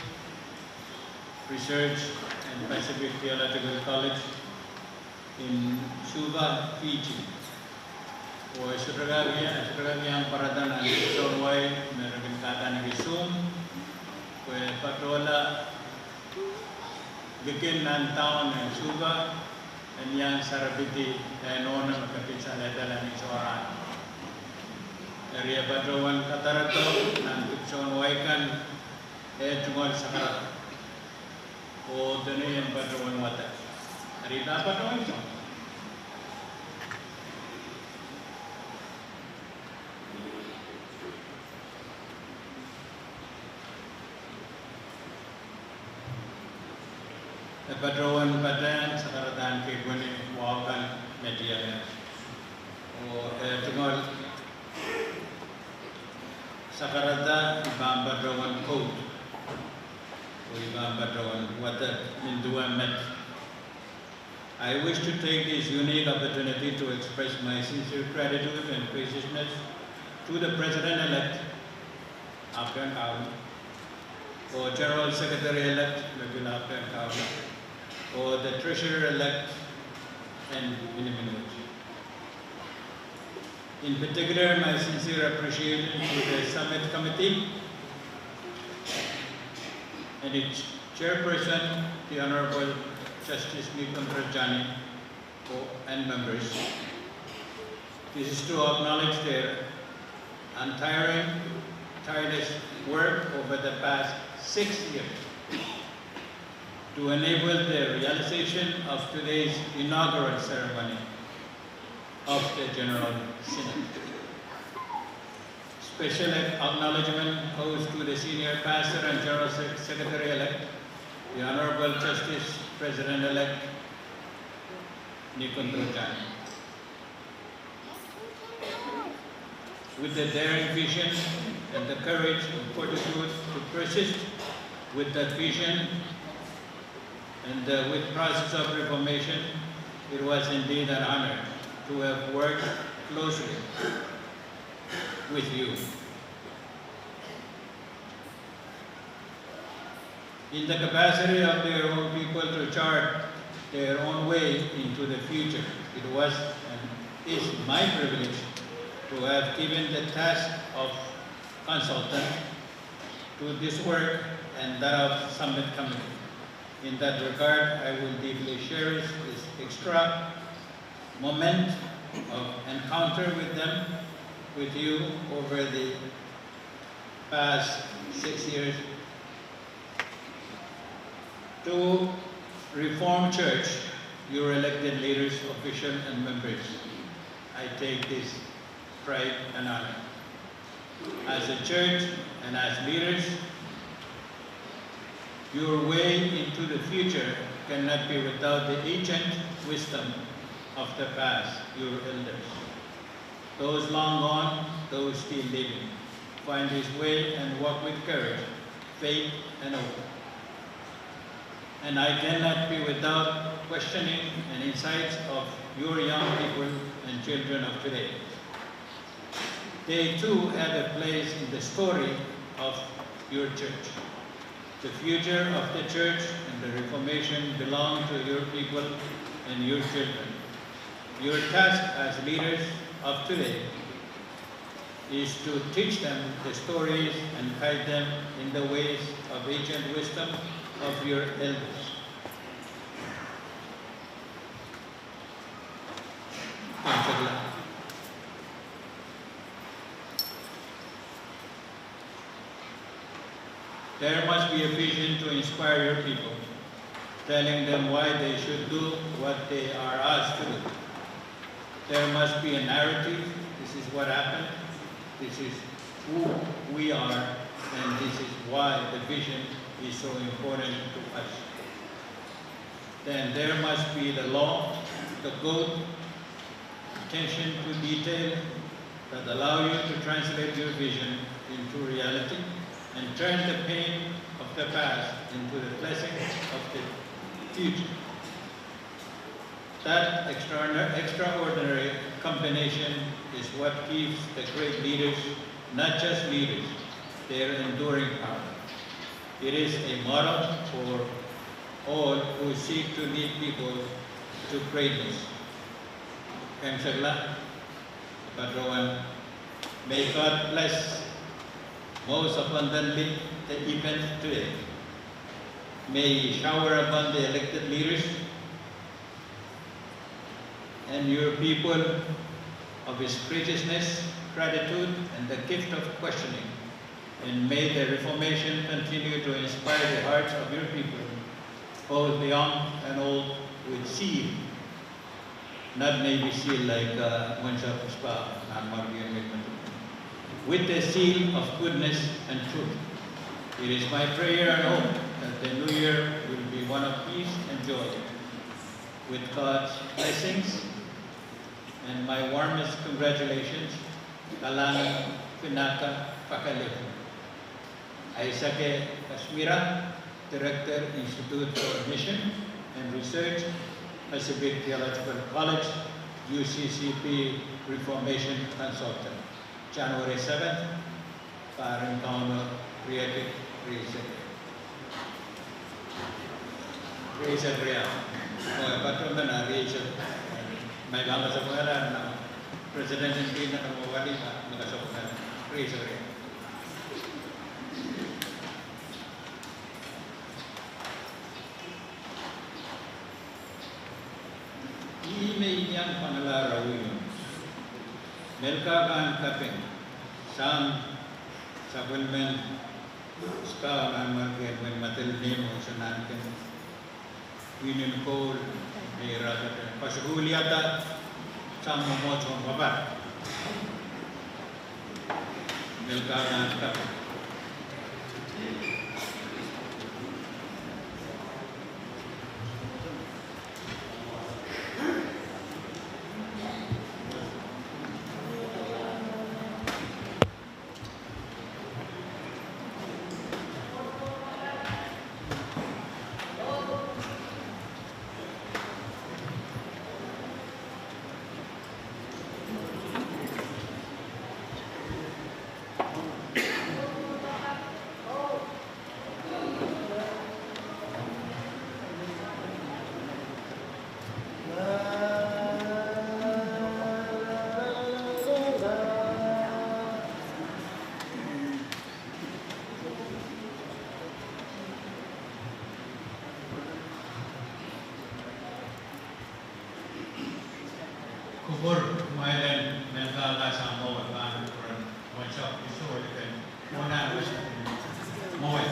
Research en Pacific Theological College en Suva, Fiji. Oh e sohte kak iang, e sohte kak iang pwarada nan sounwai me re kin kahdaneki Zoom, pwe patohla likin nan town en Suva en iang sarepidi eh nohno me ketin salehdahla ni sohrahn. Eri e patohwan kadarodo nan dipwisou wai kan, eh tungoal sakarada. Oh dene en patohwan wadek. Eri pahn patohwan song. E patohwan patehng sakaradahn keipweni wahu kan me diare. Oh e tungoal sakarada, I pahn patohwan quote, oh I pahn patohwan wadek nin duwe met. I wish to take this unique opportunity to express my sincere gratitude and appreciation to the President-elect, Apten Kaun, oh General Secretary-elect, Mepil Apten Kaun, oh the Treasurer-elect, and Miniminwit. In particular, my sincere appreciation to the Summit Committee and its chairperson, the Honorable Justice Nikun Rajani, and members. This is to acknowledge their untiring, tireless work over the past six years to enable the realization of today's inaugural ceremony of the General Synod. Special acknowledgement goes to the Senior Pastor and General Sec-, Secretary-elect, the Honorable Justice President-elect Nikun Rajani. With the daring vision and the courage and fortitude to persist with that vision and, uh, with process of reformation, it was indeed an honor to have worked closely with you. In the capacity of their own people to chart their own way into the future, it was and is my privilege to have given the task of consultant to this work and that of Summit Committee. In that regard, I will deeply cherish this extra moment of encounter with them, with you, over the past six years. To Reformed Church, your elected leaders, official, and members, I take this pride and honor. As a church and as leaders, your way into the future cannot be without the ancient wisdom of the past, your elders. Those long gone, those still living, find this way and walk with courage, faith, and hope. And I cannot be without questioning and insights of your young people and children of today. They too have a place in the story of your church. The future of the church and the Reformation belong to your people and your children. Your task as leaders of today is to teach them the stories and guide them in the ways of ancient wisdom of your elders. There must be a vision to inspire your people, telling them why they should do what they are asked to do. There must be a narrative. This is what happened. This is who we are, and this is why the vision is so important to us. Then there must be the law, the good, attention to detail that allow you to translate your vision into reality and turn the pain of the past into the blessing of the future. That extraordinary, extraordinary combination is what gives the great leaders, not just leaders, their enduring power. It is a model for all who seek to lead people to greatness. Kemsegla, but Rowan, may God bless most abundantly the event today. May He shower upon the elected leaders and your people of His graciousness, gratitude, and the gift of questioning. And may the Reformation continue to inspire the hearts of your people, both young and old, with zeal, not maybe zeal like, uh, Mwensa Puspa, not Margian Midman, with the zeal of goodness and truth. It is my prayer and hope that the new year will be one of peace and joy, with God's blessings, and my warmest congratulations, Kalahngan, Pinaka, Pakaleku. Aisake Kasmira, Director, Institute for Mission and Research, Pacific Theological College, U C C P Reformation Consultant. January seventh, pahn Kauno riekid rieisek. Rieisek riau. Oh, patohwan a rieisek. Mai pahn kasapwungala, nan President en pil nan kamwowali, ma kasapwungala. Rieisek riau. Ih me I iang pangala rawion. Melkahka en kaping sang sapwellimen Scout nan Margian Midman, Madolenihmw, Sounanken, Union Koul, me ira kete kasukuhliada sang mwomwohdiso en Papah. Melkahka en kaping. Kupwur kumwail en melkahka sang mwowe pahn kupwuren Mwensa Isoh Liken. Mwowe.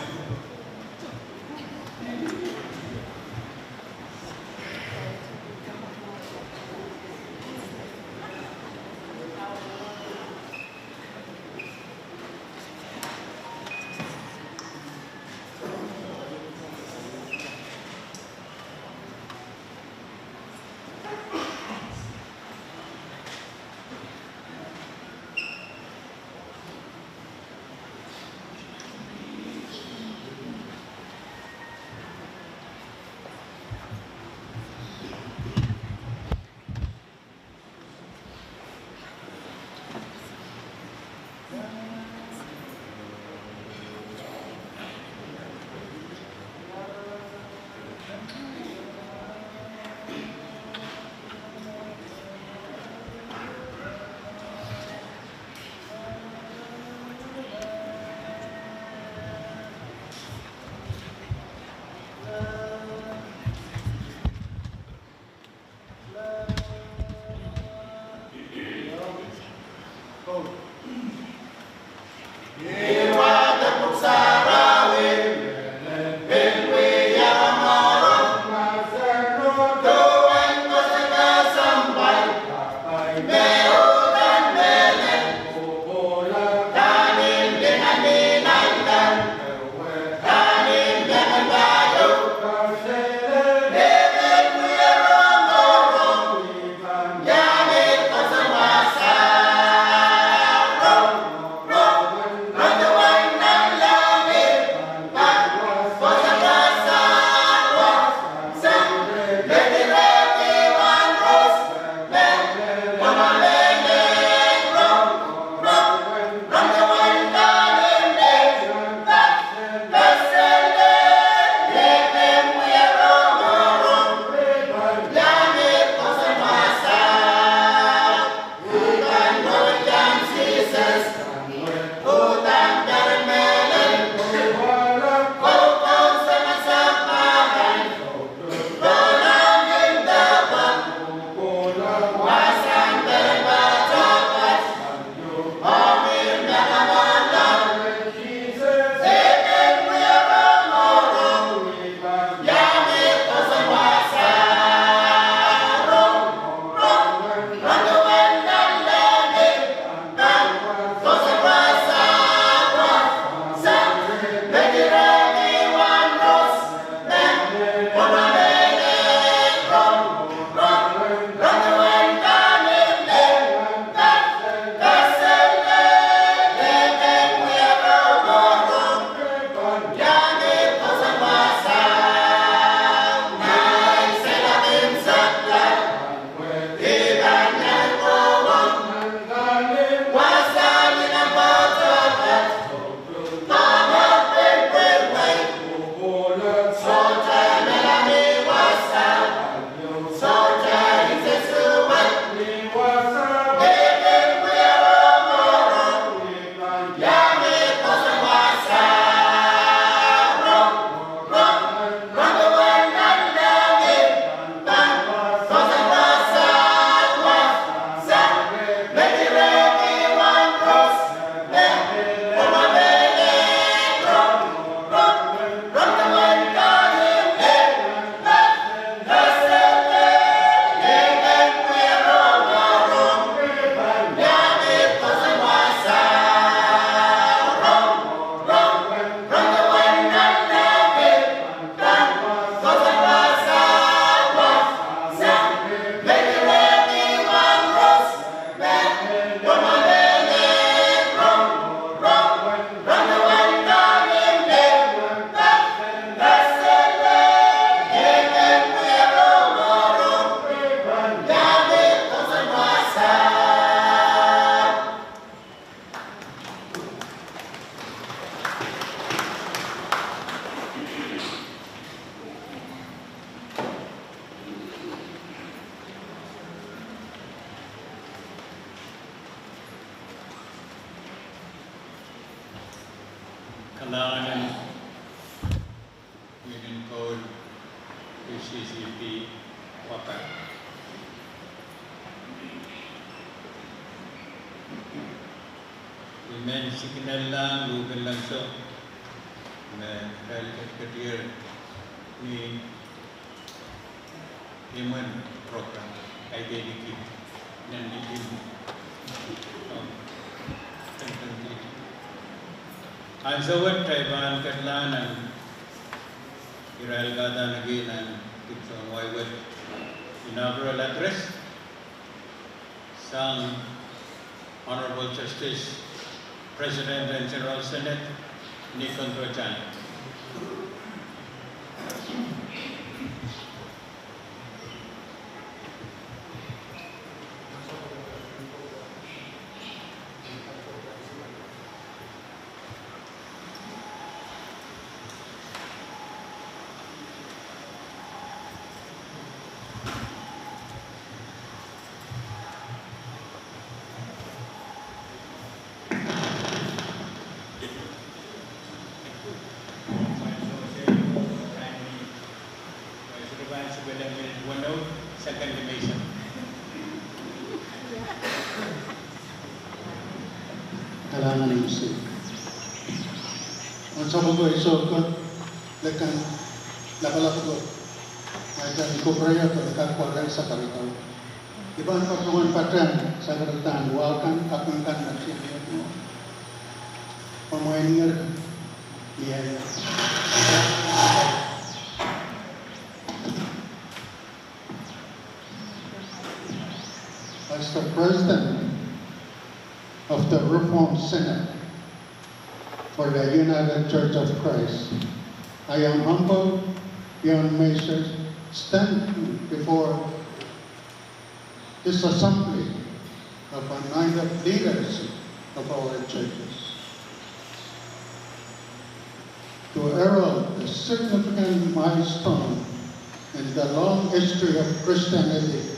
Nan Minin Koul, P C C B, Waka. I men signal lang luhk en laud me irail ketiketier ni imwen program, kaidehn ki nan ni imw. Ansou wet kitail pahn ketlahng nan irail kahdaneki nan Dipsang Wai wet inaugural address sang Honorable Justice, President en General Senate, Nikon Rojan. Kalahngan en Koht. Ansou ko, ansou ko, leken lapalap ko, ma I pahn kupwurehiong ko, leken kupwuren sakaradahn. I pahn patohwan patehng sakaradahn wahu kan, kaping kan, me tiahk ni mwo. Pwe mwein ngehi, ni ei. As the president of the Reformed Synod for the United Church of Christ, I am humbled beyond measure standing before this assembly of anointed leaders of our churches to herald a significant milestone in the long history of Christianity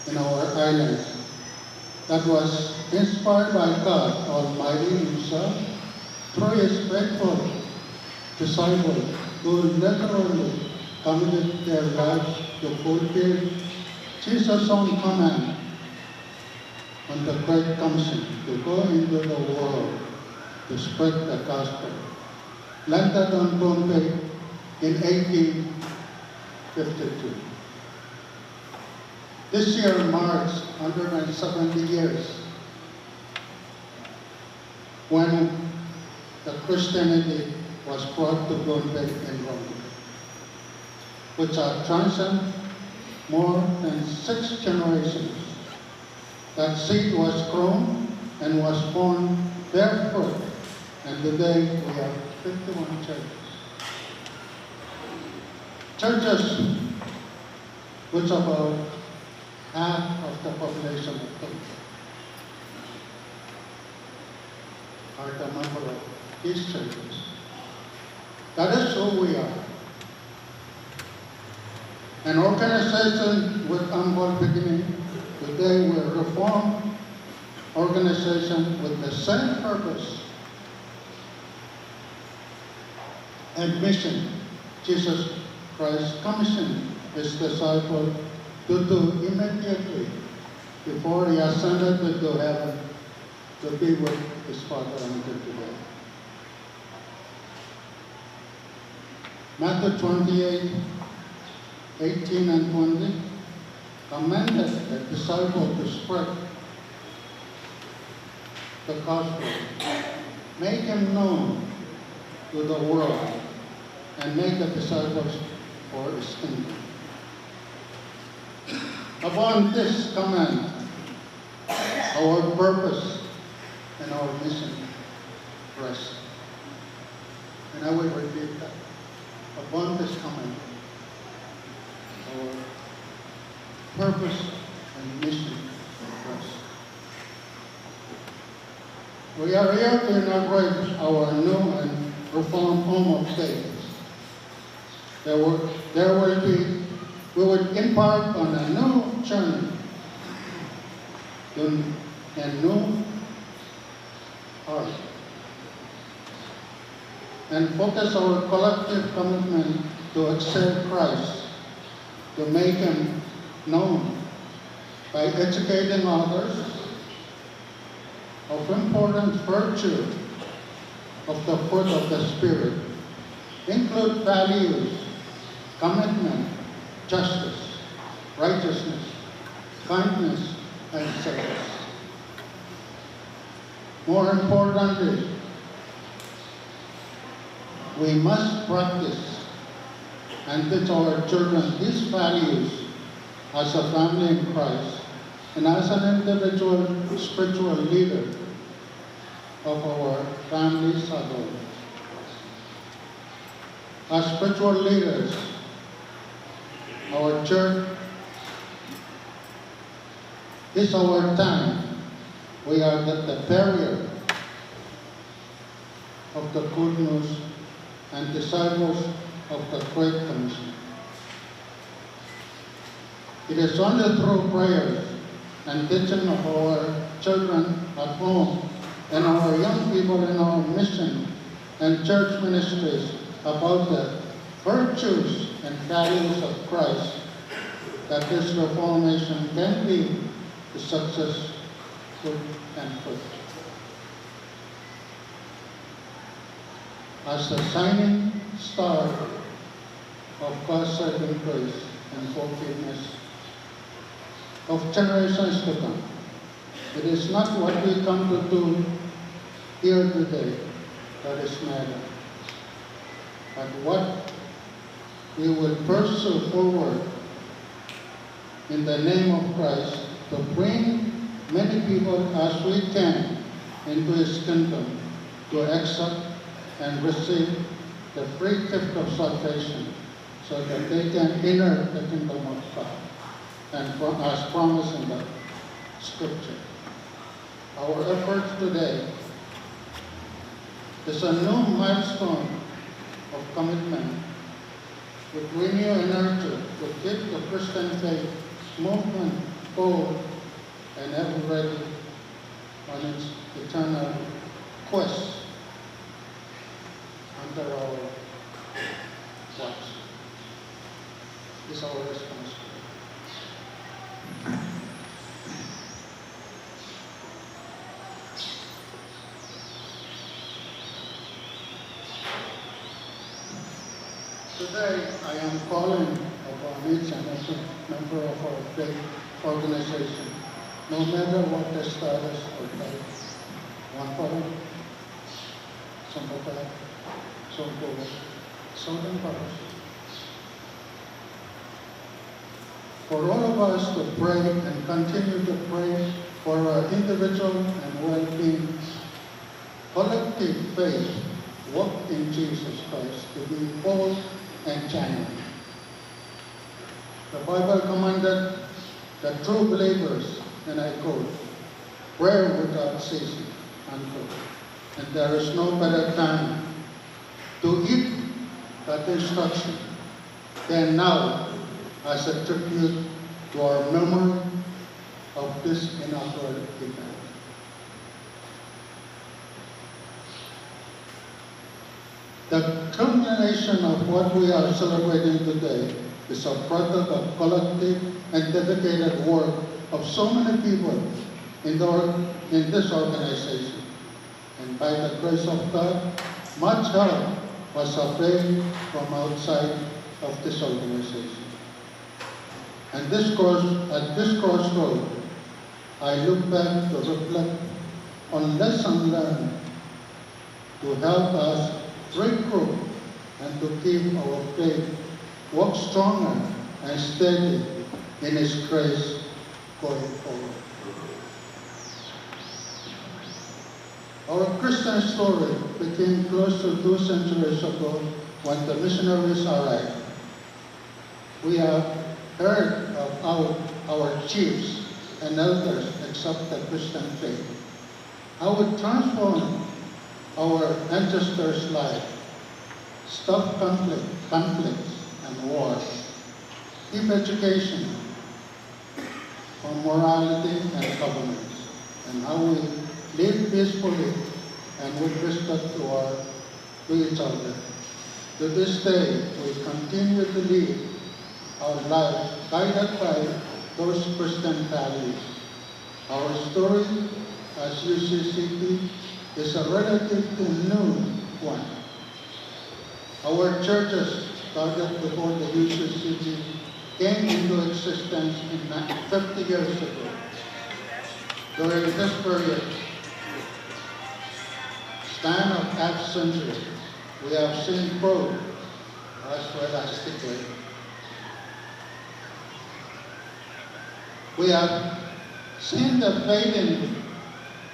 in our island that was inspired by God Almighty Himself through His faithful disciples who literally committed their lives to fulfill Jesus' own command on the Great Commission to go into the world to spread the gospel, landed on Pohnpei in eighteen fifty-two. This year marks hundred and seventy years when the Christianity was brought to Pohnpei in Rongkut, which had transcended more than six generations. That seed was grown and was born, bear fruit, and today we have fifty-one churches. Churches which about half of the population of Pohnpei are the member of these churches. That is who we are. An organization with humble beginning, today we reform organization with the same purpose and mission. Jesus Christ commissioned his disciple to do immediately before he ascended into heaven to be with his Father until today. Matthew twenty-eight, eighteen and twenty commanded a disciple to spread the gospel, make him known to the world, and make the disciples for his kingdom. Upon this command, our purpose and our mission rest. And I will repeat that. Upon this command, our purpose and mission rest. We are here to inaugurate our new and reformed home of faith. There will, there will be, we will embark on a new journey, on a new heart. and focus our collective commitment to excel Christ, to make him known by educating others of important virtue of the fruit of the Spirit, include values, commitment, justice, righteousness, kindness, and service. More importantly, we must practice and teach our children these values as a family in Christ and as an individual spiritual leader of our families at home. As spiritual leaders, our church is our time. We are the, the bearer of the good news and disciples of the Great Commission. It is only through prayers and teaching of our children at home and our young people in our mission and church ministries about the virtues and values of Christ that this reformation can be successful and fruitful. As the shining star of God's saving grace and forgiveness of generations to come. It is not what we come to do here today that is matter, but what we will pursue forward in the name of Christ to bring many people as we can into his kingdom to accept and receive the free gift of salvation so that they can inherit the kingdom of God and pro-, as promised in the scripture. Our efforts today is a new milestone of commitment with renewed energy to keep the Christian faith movement bold and ever ready on its eternal quest under our watch. Is our responsibility. Today, I am calling upon each and every member of our faith organization, no matter what the status or type, one for all, sounpar, sounpar, sounpar, for all of us to pray and continue to pray for our individual and well-being, collective faith work in Jesus Christ to be whole and genuine. The Bible commanded the true believers, and I quote, "Pray without ceasing," unquote. And there is no better time to heed that instruction than now as a tribute to our memory of this inaugural event. The culmination of what we are celebrating today is a product of collective and dedicated work of so many people in the or-, in this organization. And by the grace of God, much help was availed from outside of this organization. And this cross-, at this crossroad, I look back to reflect on lesson learned to help us regroup and to keep our faith work stronger and steady in His grace going forward. Our Christian story began close to two centuries ago when the missionaries arrived. We have heard of how our chiefs and elders accept the Christian faith, how it transformed our ancestors' life, stop conflict, conflicts and wars, give education for morality and governance, and how we live peacefully and with respect to our to each other. To this day, we continue to live our life guided by those Christian values. Our story as U C C B is a relatively new one. Our churches started before the U C C B came into existence in ni-, fifty years ago. During this period, span of half century, we have seen growth as well as decay. We have seen the fading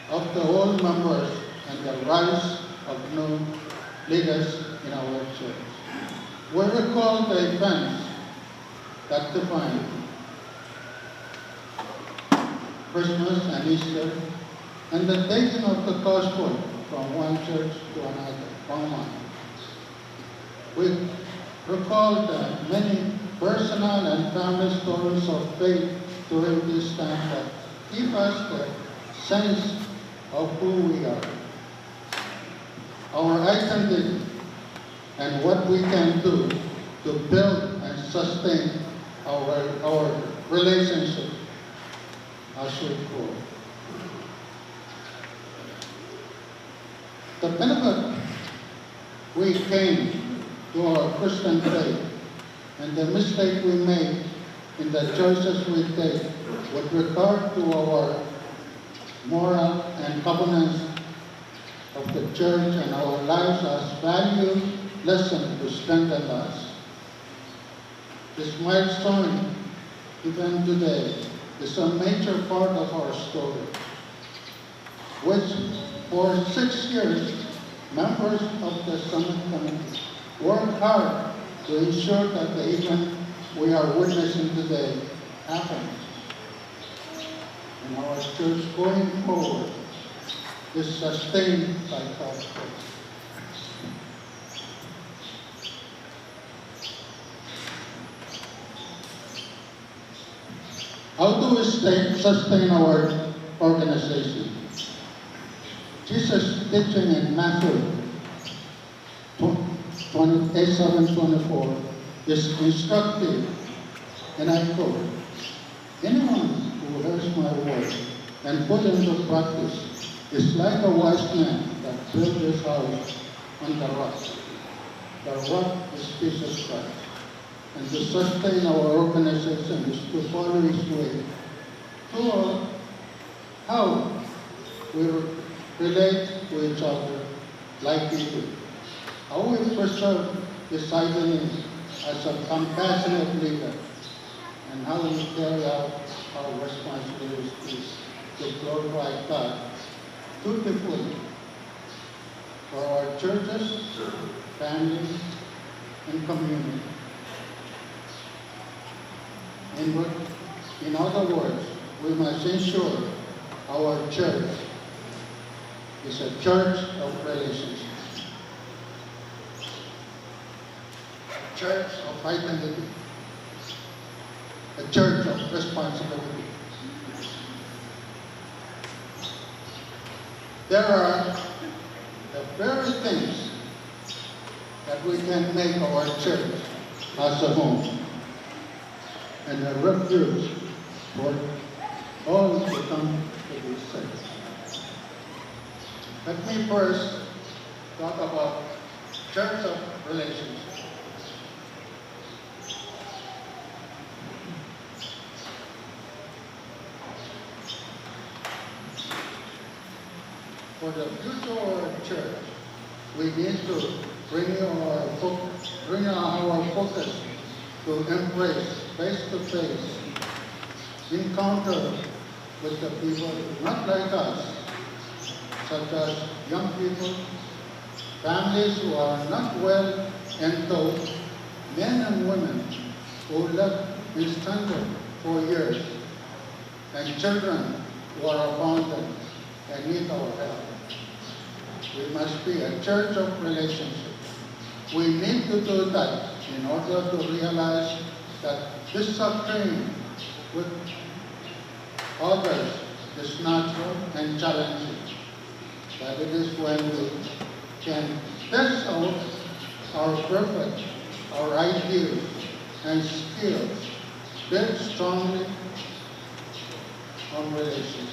of the old members and the rise of new leaders in our church. We recall the events that defined Christmas and Easter, and the taking of the gospel from one church to another, from one. We recall the many personal and family stories of faith during this time that give us the sense of who we are, our identity, and what we can do to build and sustain our, our relationship as we grow. The benefit we gain to our Christian faith and the mistake we make in the choices we take with regard to our moral and governance of the church and our lives as value lesson to strengthen us. This milestone event today is a major part of our story, which for six years, members of the Summit Committee worked hard to ensure that the event we are witnessing today happens. And our church going forward is sustained by God's grace. How do we stay, sustain our organization? Jesus' teaching in Matthew tw-, twenty-eight seven twenty-four is instructive, and I quote, "Anyone who hears my word and put into practice is like a wise man that built his house on the rock." The rock is Jesus Christ. And to sustain our organization is to follow his way. To, uh, how we re-, relate to each other like people. How we preserve his identity as a compassionate leader. And how we carry out our responsibilities to glorify God dutifully for our churches, families, and community. In wo-, in other words, we must ensure our church is a church of relationships, a church of identity, a church of responsibility. There are the very things that we can make our church as a home and a refuge for all to come to be saved. Let me first talk about church of relationships. For the future of our church, we need to bring our fo-, bring our focus to embrace face-to-face encounter with the people not like us, such as young people, families who are not well endowed, men and women who left in stranded for years, and children who are abandoned and need our help. We must be a church of relationship. We need to do that in order to realize that disagreeing with others is natural and challenging, but it is when we can Test our, our purpose, our ideals, and skills built strongly on relationship.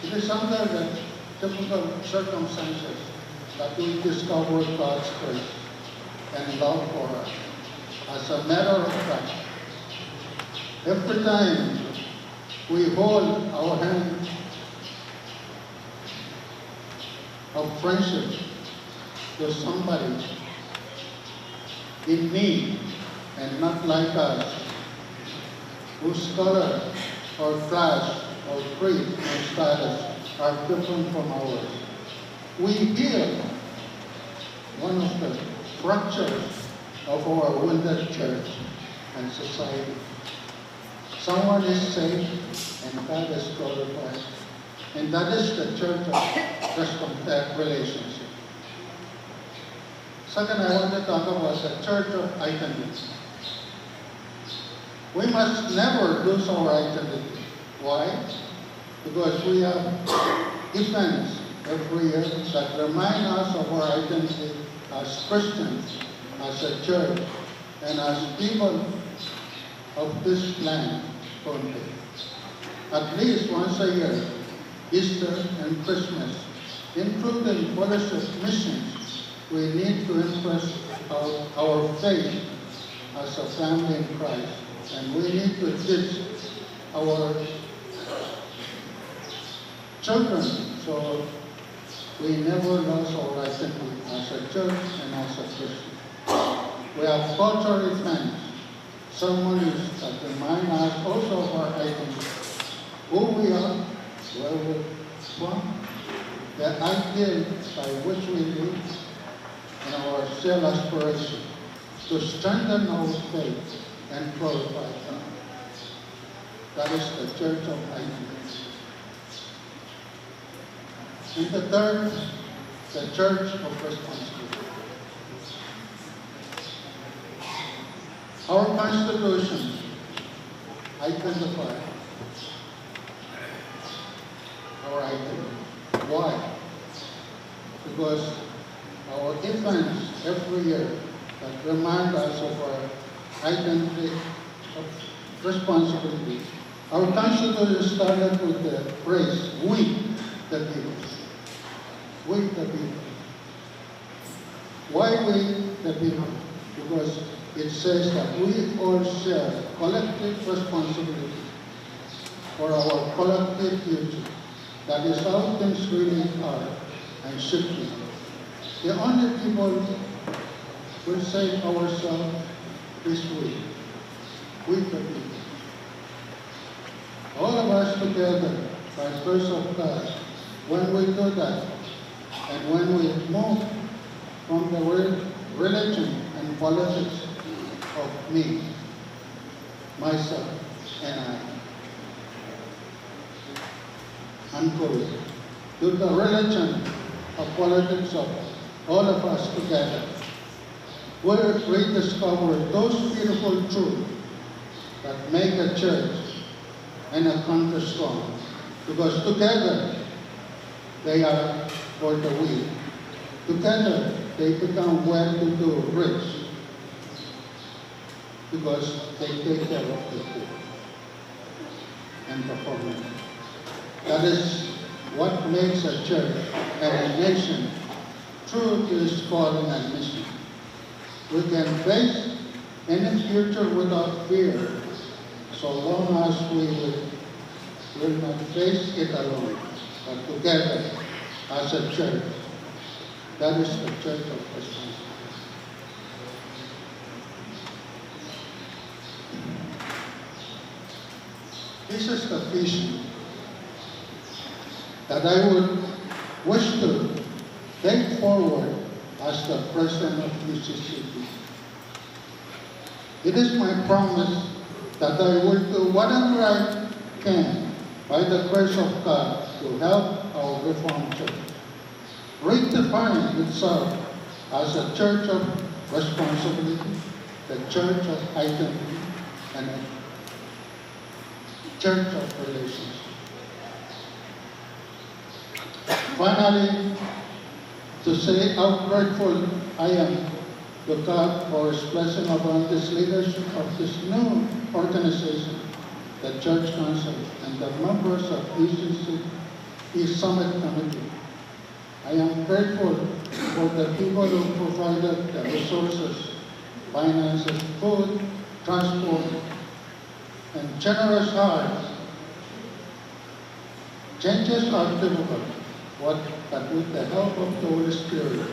It is under the difficult circumstances that we discover God's grace and love for us. As a matter of fact, every time we hold our hand of friendship to somebody in need and not like us, whose color or class or creed or status are different from ours, we heal one of the fractures of our wounded church and society. Someone is saved and God is glorified. And that is the church of respect, relationship. Second, I want to talk about the church of identity. We must never lose our identity. Why? Because we have events every year that remind us of our identity as Christians, as a church, and as people of this land, Pohnpei. At least once a year, Easter and Christmas, including fellowship missions, we need to impress our, our faith as a family in Christ, and we need to teach our children, so we never lost our identity as a church and as a Christian. We have cultural events, ceremonies that remind us also of our identity, who we are, where we're from, the ideal by which we live, and our shared aspiration to strengthen our faith and glorify God. That is the church of identity. And the third, the church of responsibility. Our Constitution identifies our identity. Why? Because our events every year that remind us of our identity, of responsibility. Our Constitution started with the phrase, "We the people." We the people. Why we the people? Because it says that we all share collective responsibility for our collective future. That is how things really are and should be. The only people will save ourselves is we. We the people. All of us together, by grace of God, when we do that, and when we move from the re-, religion and politics of me, myself, and I, and go to the religion of politics of all of us together, we rediscover those beautiful truths that make a church and a country strong, because together they are for the weak. Together they become well-to-do rich because they take care of the poor and the poor. That is what makes a church and a nation true to its calling and mission. We can face any future without fear, so long as we will, will not face it alone, but together as a church. That is the church of responsibility. This is the vision that I would wish to take forward as the president of U C C B. It is my promise that I will do whatever I can by the grace of God to help our Reformed Church redefine itself as a church of responsibility, the church of identity, and a church of relationship. Finally, to say how grateful I am to God for His blessing upon this leadership of this new organization, the Church Council, and the members of E C C, East Summit Committee. I am grateful for the people who provided the resources, finances, food, transport, and generous hearts. Changes are difficult, but, but with the help of the Holy Spirit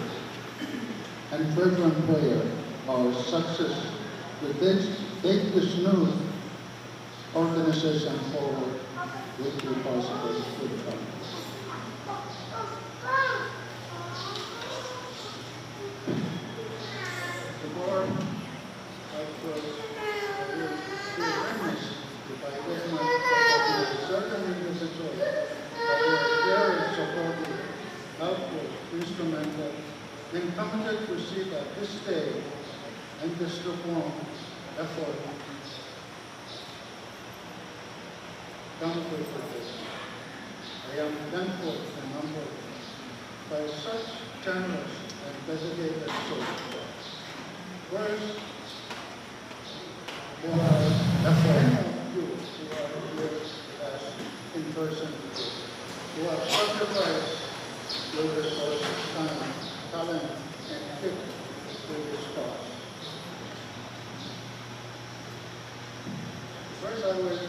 and fervent prayer, our success to take, take this new organization forward will be possible with God. The Lord I could be remiss if I did not recognize certain individuals that were very supportive, helpful, instrumental, and committed to see that this day and this reform effort come to fruition. I am thankful and humbled by such generous and dedicated souls. First, there are many of you who are here with us in person today, who have sacrificed your resources, time, talent, and gift to this cause. First, I will,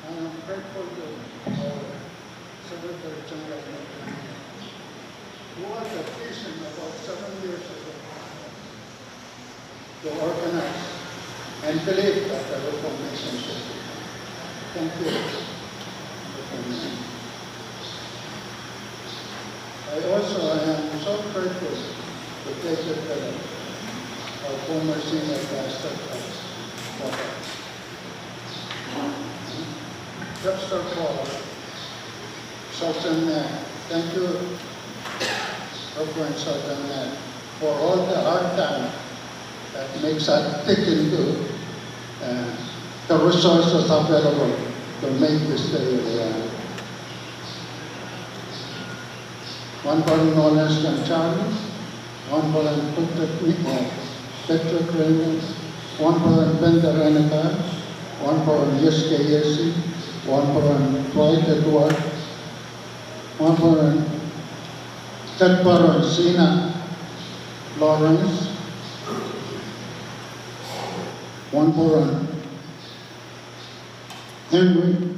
I am grateful to our Secretary General, who had a vision about seven years ago to organize and believe that the reformation should be done. Thank you. I also, I am so grateful to David Phillips, our former senior pastor of Wabauh. Webster Paul, Sultan Mack. Thank you, Reverend Sultan Mack, for all the hard time that makes us dig into, uh, the resources available to make this day a reality. Wahnpoaron Nolan Sten Charles, Wahnpoaron Patrick, eh, Patrick Reynolds, Wahnpoaron Pender Eneka, Wahnpoaron Yeske Yesi, Wahnpoaron Dwight Edward, Wahnpoaron Kedpoaron Sina Lawrence, Wahnpoaron Henry,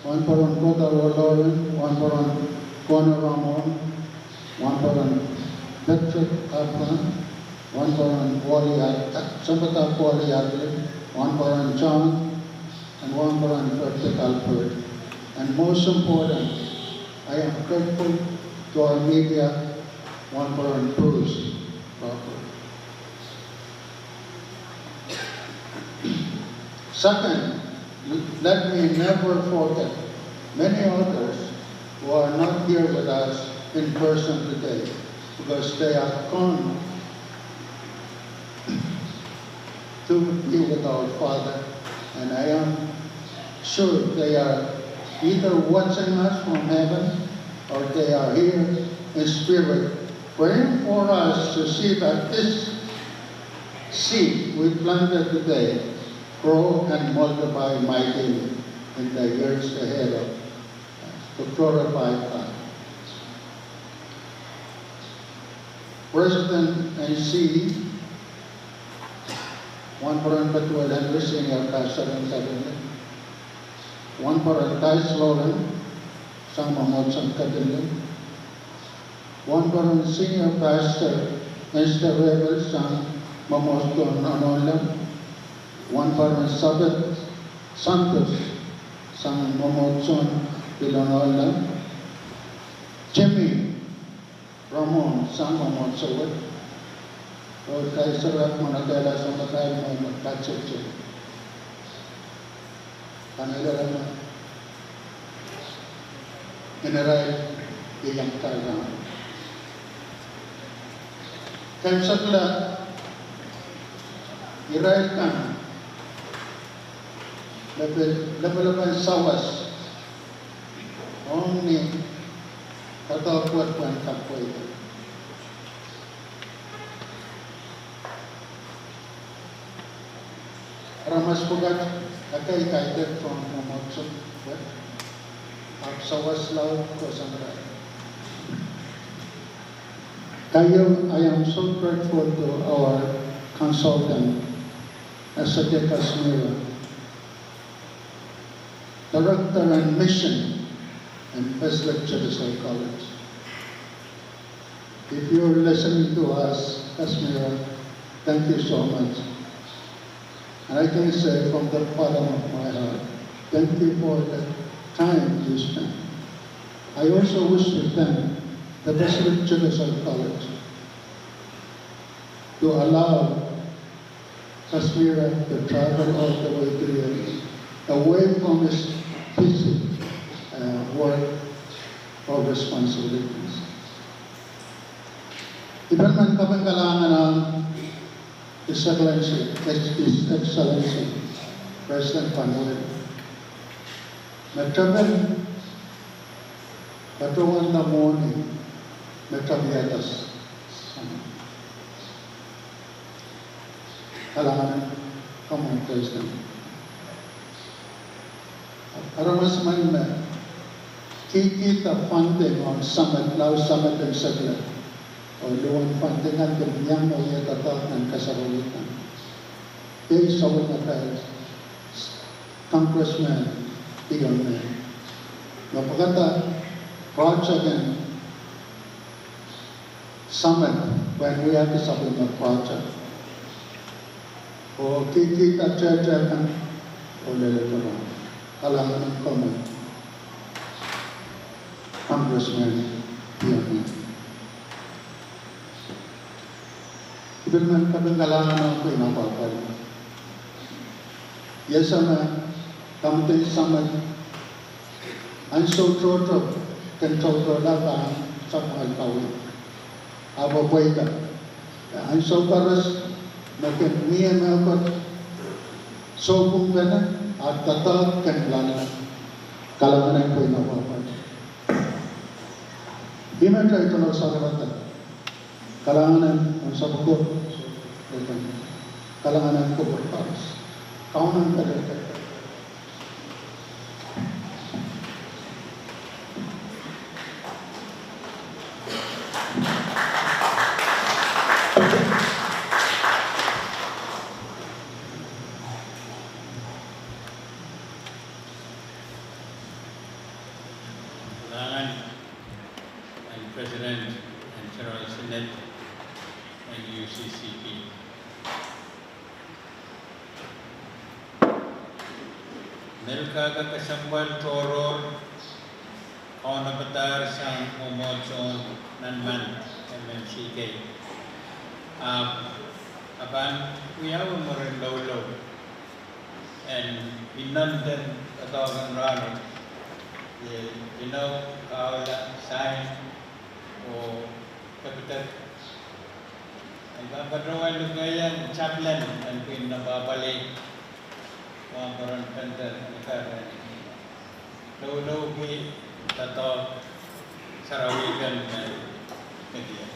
Wahnpoaron Kotaro Lawrence, Wahnpoaron Kona Ramon, Wahnpoaron Patrick Abram, Wahnpoaron Wally Ad-, Sempata Wally Adley, Wahnpoaron John, and Wahnpoaron Frederick Albert. And most important, I am grateful to our media, Wahnpoaron Bruce Crawford. Second, let me never forget many others who are not here with us in person today because they are gone to be with our Father, and I am sure they are either watching us from heaven or they are here in spirit, praying for us to see that this seed we planted today grow and multiply mightily in the years ahead of us to glorify God. President and C E, Wahnpoaron Petuel Henry, Senior Pastor en Kadinlik, Wahnpoaron Kais Loren, sang mwomwohdiso en Kadinlik, Wahnpoaron Senior Pastor Esther Rebel, sang mwomwohdiso en Ononleng, Wahnpoaron Sabeth Santos, sang mwomwohdiso en Ononleng, Jimmy Ramon, sang mwomwohdiso wet, oh Kais Sarahk, manokehla sampah, mwohn Patsetsek. Kamehlele me en irail iang kitail rahn. Kaimwisekla irail kan me pil lepelepen sawas ong ni kadoadoahk pwehn kapwaiada. Aramas pwukat ekei kaidehn tohn mwomwohdiso wet, ahpw sawas laud kohsang irail. Keieu, I am so grateful to our consultant, Eseke Kasmira, Director and Mission in Pacific Jewish College. If you're listening to us, Kasmira, thank you so much. And I can say from the bottom of my heart, thank you for the time you spent. I also wish to thank the Pacific Jewish College to allow Kasmira to travel all the way to here, away from his busy, uh, work or responsibilities. I pil men kaping kalahngan ong His Excellency, His Excellency President Panmure, me tepil patohwanda mwohni me tepil iehros. Kalahngan en komwi President. Aramas emen me kihkihda funding ong summit, lao summit en Settler, oh luhwen funding kan kin iang oh iang doadoahk nan kasarawih kan. Iei sapwellime Congressman Dion Nel, me pwekada project en summit pwehn wiahki sapwellime project. Oh kihkihda tehte kan oh leledo rahn. Kalahngan en komwi Congressman Dion Nel. I pil men kaping kalahngan ong Queen of Apollo. Iei me committee summit ansou tohto kin toutoula pahn sapwung kawi. Ahpw pweida ansou koaros me kin mie mehkot soupwungpene, ah doadoahk kin loale. Kalahngan en Queen of Apollo. Ih me kitail tonalsang rehtail. Kalahngan en sapwung, kalahngan en kupwur koaros. Kaunen kalahngan. Kalahngan en President en General Synod en U C C P. Mehla kak kesempwal tohrohr kaunopada sang mwomwohdiso nan Mand M M C K. Ahpw, a pahn wiawi mwurin loulou en inenen doadoahk en rahnwet, inou, kahula, sain, oh depidep. I pahn patohwan lukehiong chaplain en Queen of Apollo, Wahnporon Pender, ni pahn loulou ki doadoahk sarawi kan me media.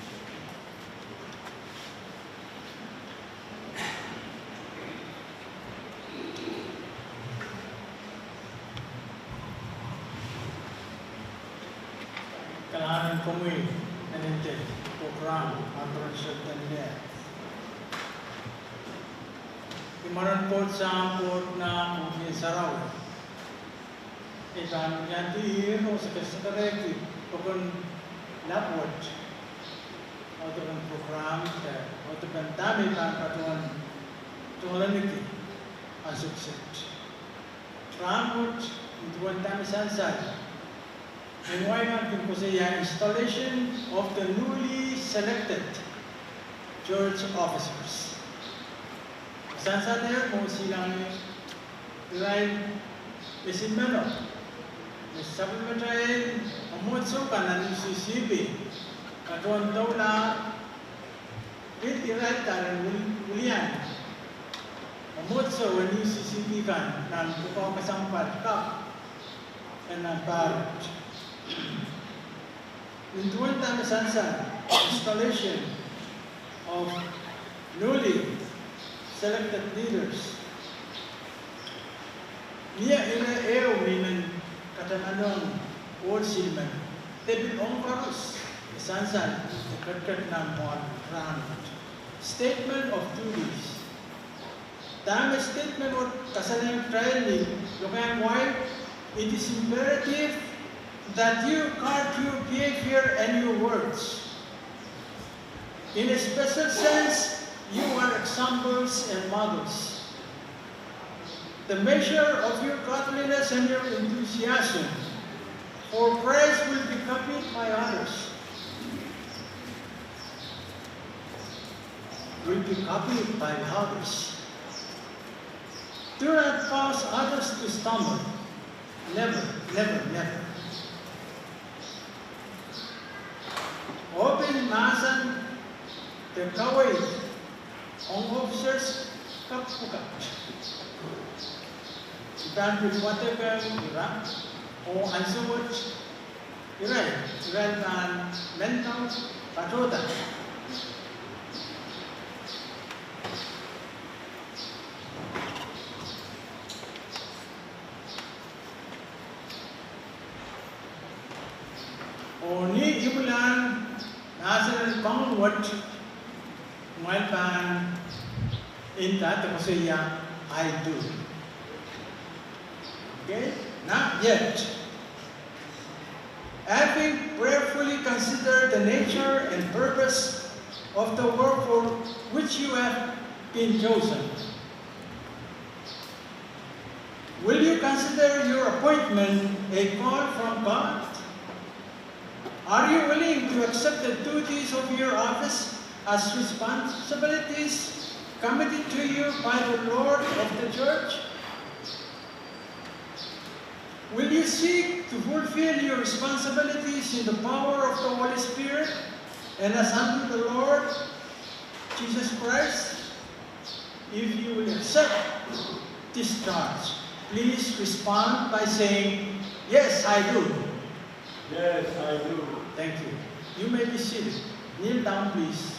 Kalahngan en komwi en nte program, Wahnporon Shelton Lehr. I mwaren Koht Sahm, Koht Ngehn, Koht Ngehn Sarawi. I pahn iang dihr oh sakasakarehki pokon lap wet, oh dehn program de, oh dehn dahme I pahn patohwan tungoaleniki ansou kiset. Rahn wet, nin duwen dahme sansal, me I pahn kin koasoia installation of the newly selected church officers. Sansal ehr me I silangih irail me I men, me sapwellimatail mwomwohdiso kan nan U C C P, patohwan doula pil irail dahlen wilian mwomwohdiso en U C C P kan nan pwukoa kesempwal kak en nan pahrek. Nin duwen dahme sansal, installation of newly selected leaders, Mie ire ehu me I men katamanohng ohl silimen, de pil ong koaros, e sansal, e ketiket nan mwoahl rahnwet. Statement of duties. Dahme statement wet kasalehiong kitail ni lokaiahn wai, it is imperative that you guard your behavior and your words. In a special sense, you are examples and models. The measure of your godliness and your enthusiasm for Christ will be copied by others. Will be copied by others. Do not cause others to stumble. Never, never, never. Oh pil mahsen de kaweid ong officers kak pwukat. I pahn pil wadek ira, oh ansou wet ira, ira pahn men kau patohda. Oh ni imwilahn mahsen en Kauno wet, kumwail pahn inda de koasoia, "I do." Okay? Not yet. Having prayerfully considered the nature and purpose of the work for which you have been chosen, will you consider your appointment a call from God? Are you willing to accept the duties of your office as responsibilities committed to you by the Lord of the church? Will you seek to fulfill your responsibilities in the power of the Holy Spirit and as unto the Lord Jesus Christ? If you will accept this charge, please respond by saying, "Yes, I do." Yes, I do. Thank you. You may be seated. Kneel down, please.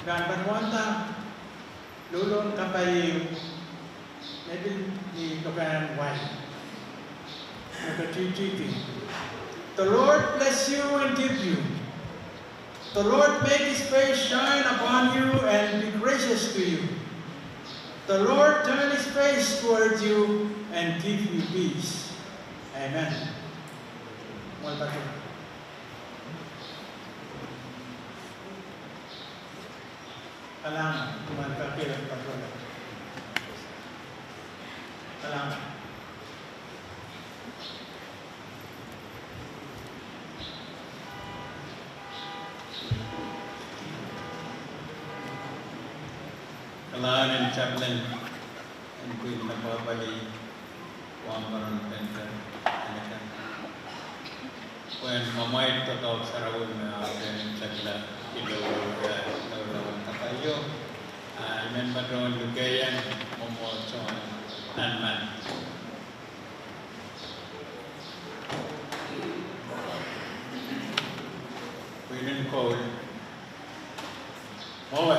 Pahn patohwanda loaloahn kapai ehu me pil ni lokaiahn wai. Eri, "The Lord bless you and keep you. The Lord make his face shine upon you and be gracious to you. The Lord turn his face towards you and give you peace." Amen. Kumwail patohwan. Kalahngan, kumwail kak patohwan. Kalahngan. Kalahngan en chaplain en pwihn me pahpwalih, Wahnpoaron Penter, en akan pwehn mwamwaid doadoahk sarawi me ahpw en sekla iloulou, eh, loulou en kapaio. Ah, I men patohwan lukehiong mwomwohdiso en Anman. Pwihn en koul. Mwowe.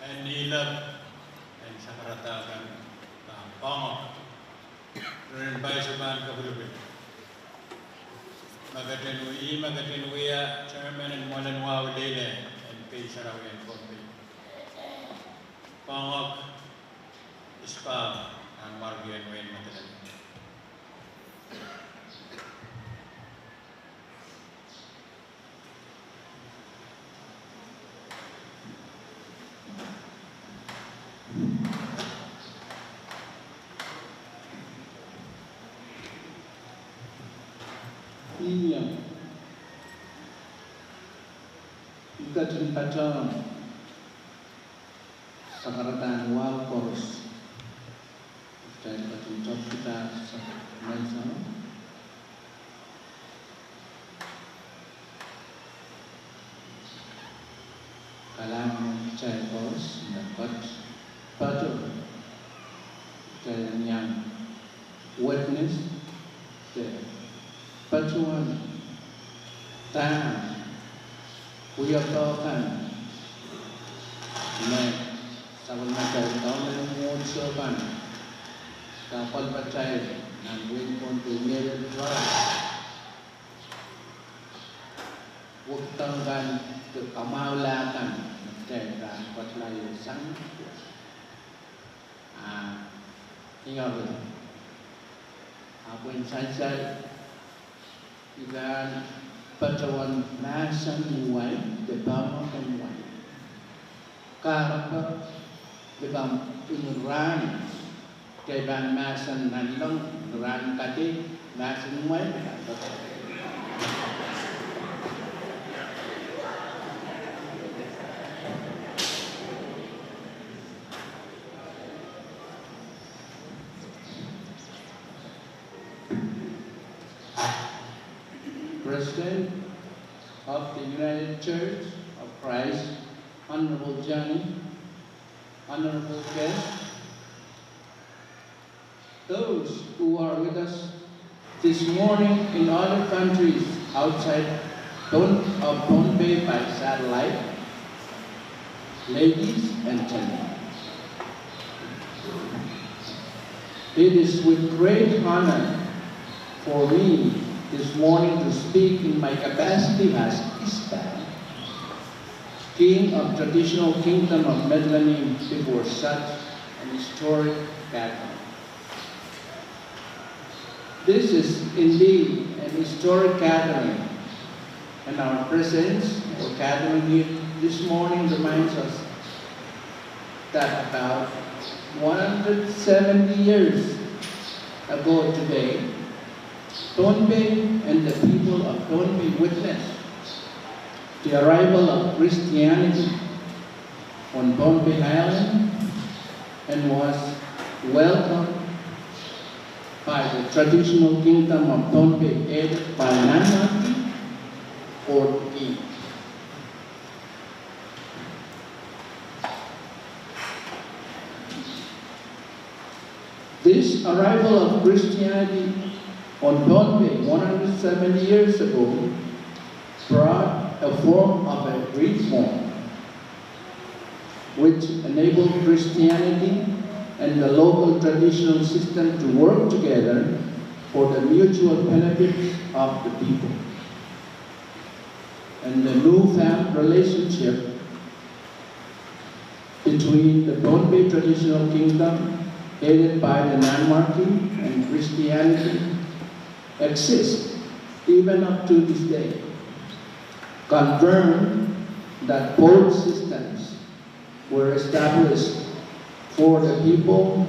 Nilep en sakarada kan pahn poahngok. Ren paisupan kapilipil. Ma ketin wi, ma ketin wia chairman en mwoalen wahu lel en kei sarawi en Pohnpei. Poahngok, ispa, nan warkien wein Madolenihmw. Ih, I ketin patohwan sakaradahn wahu koaros. Kitail ketin topida sang menseng. Kalahngan kitail koaros me ket patohwan kitail en iang witness de patohwan dahme wiepe kan me sapwellimatail Kauno mwohn sohpan kahpwalpatail nan wehin Pohnpei, Meriel Drive. Wekidong kan de kamwahula kan me kitail pahn patohwan sang. Ah, ingoahi. Ahpw en sansal, I pahn patohwan mahsen wai, de pahn mahsen wai. Kahrepe, de pahn, nin rahn, kitail pahn mahsen nanleng, nin rahn kadeik, mahsen wai. President of the United Church of Christ, Honorable Johnny, honorable guests, those who are with us this morning in other countries outside Pon-, of Pohnpei by satellite, ladies and gentlemen. It is with great honor for me this morning to speak in my capacity as Isbal, King of Traditional Kingdom of Madolenihmw, before such an historic gathering. This is indeed an historic gathering, and our presence or gathering here this morning reminds us that about one hundred seventy years ago today, Pohnpei and the people of Pohnpei witnessed the arrival of Christianity on Pohnpei Island and was welcomed by the Traditional Kingdom of Pohnpei, headed by Nanmwarki, or king. This arrival of Christianity on Pohnpei one hundred seventy years ago brought a form of a reform which enabled Christianity and the local traditional system to work together for the mutual benefit of the people. And the newfound relationship between the Pohnpei Traditional Kingdom, headed by the Nanmwarki, and Christianity exists even up to this day, confirmed that both systems were established for the people,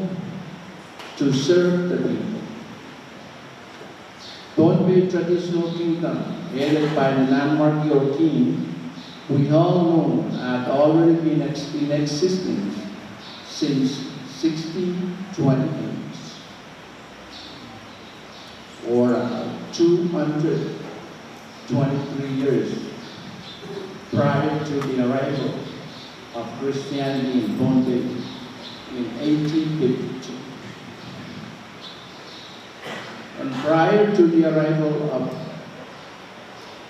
to serve the people. Pohnpei Traditional Kingdom, headed by the Nanmwarki or king, we all know had already been ex-, in existence since sixteen twenty-eight, or about two hundred twenty-three years prior to the arrival of Christianity in Pohnpei in eighteen fifty-two. And prior to the arrival of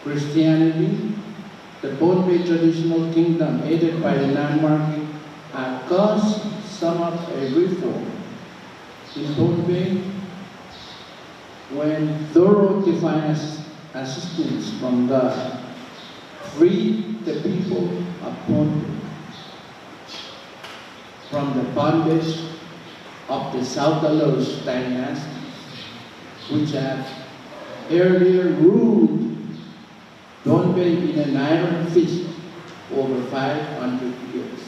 Christianity, the Pohnpei Traditional Kingdom, headed by the Nanmwarki, Because some of a reform in Pohnpei when thorough divine as-, assistance from God freed the people of Pohnpei from the bondage of the South Alos dynasty, which had earlier ruled Pohnpei in an iron fist over five hundred years.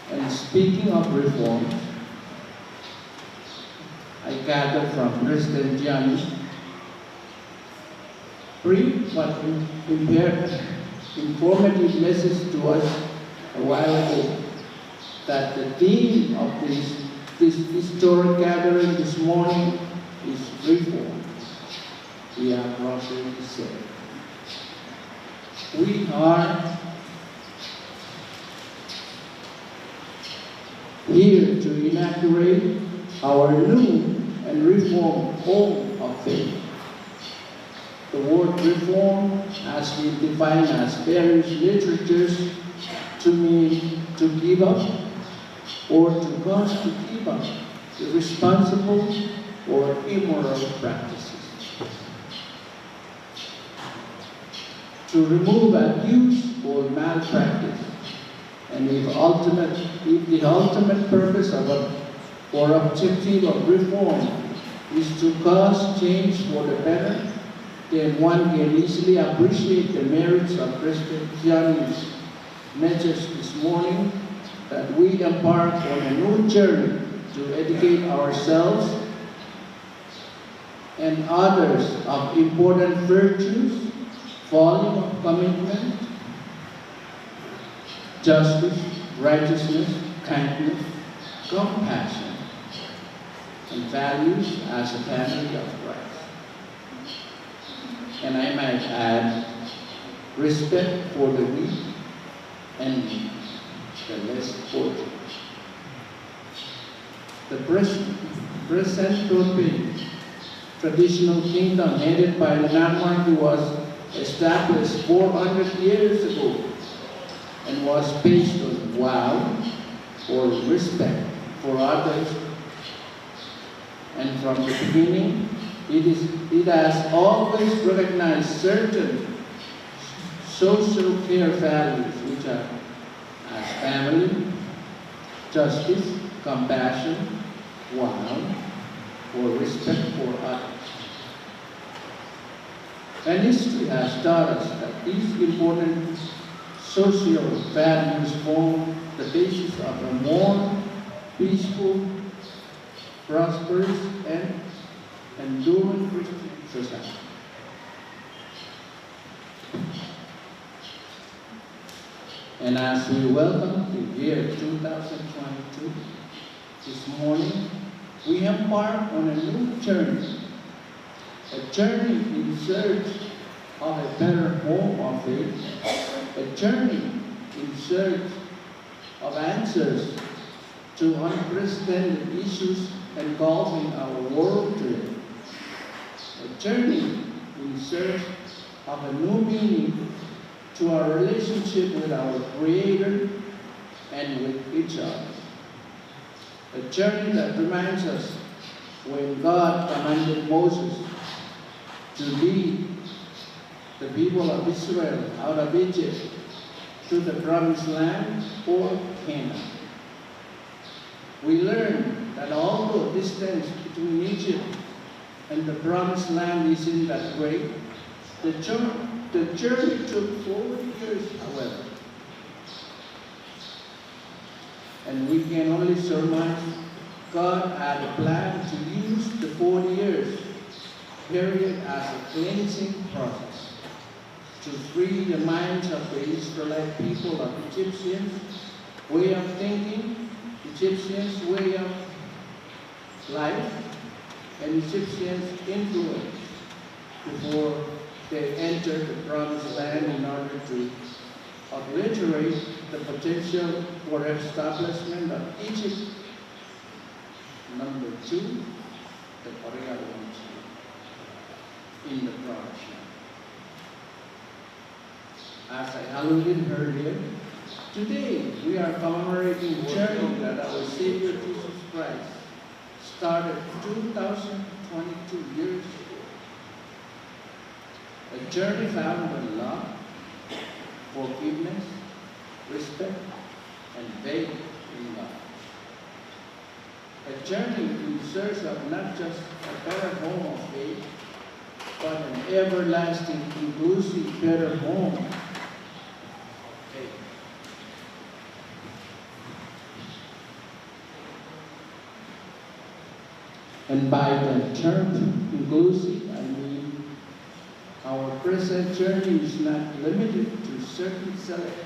And speaking of reforms, I gather from President Johnny's brief but im-, impaired, informative message to us a while ago that the theme of this, this historic gathering this morning is reform. We are properly set. We are here to inaugurate our new and reformed home of faith. The word reform has been defined as various literatures to mean to give up or to cause to give up irresponsible or immoral practices. To remove abuse or malpractice, and if ultimate, if the ultimate purpose of a, or objective of reform is to cause change for the better, then one can easily appreciate the merits of President Johnny's message this morning, that we embark on a new journey to educate ourselves and others of important virtues, volume of commitment, justice, righteousness, kindness, compassion, and values as a family of Christ. And I might add, respect for the weak and the less fortunate. The pres-, present Pohnpei traditional kingdom headed by the Nambwar was established four hundred years ago and was based on vow or respect for others. And from the beginning, it is, it has always recognized certain social care values, which are as family, justice, compassion, vow, or respect for others. And history has taught us that these important social values form the basis of a more peaceful, prosperous, and enduring Christian society. And as we welcome the year two thousand twenty-two, this morning, we embark on a new journey, a journey in search of a better home of faith, a journey in search of answers to unprecedented issues engulfing our world today, a journey in search of a new meaning to our relationship with our Creator and with each other. A journey that reminds us when God commanded Moses to lead the people of Israel out of Egypt to the promised land or Canaan. We learn that although distance between Egypt and the promised land isn't that great, the jour-, the journey took forty years, however. And we can only surmise God had a plan to use the forty years period as a cleansing process to free the minds of the Israelite people of Egyptians' way of thinking, Egyptians' way of life, and Egyptians' influence before they entered the promised land in order to obliterate the potential for establishment of Egypt number two, the Korea in the promised land. As I alluded earlier, Today, we are commemorating a journey that our Savior Jesus Christ started two thousand twenty-two years ago. A journey found in love, forgiveness, respect, and faith in God. A journey in search of not just a better home of faith, but an everlasting, inclusive, better home of faith. And by the term inclusive, I mean our present journey is not limited to certain select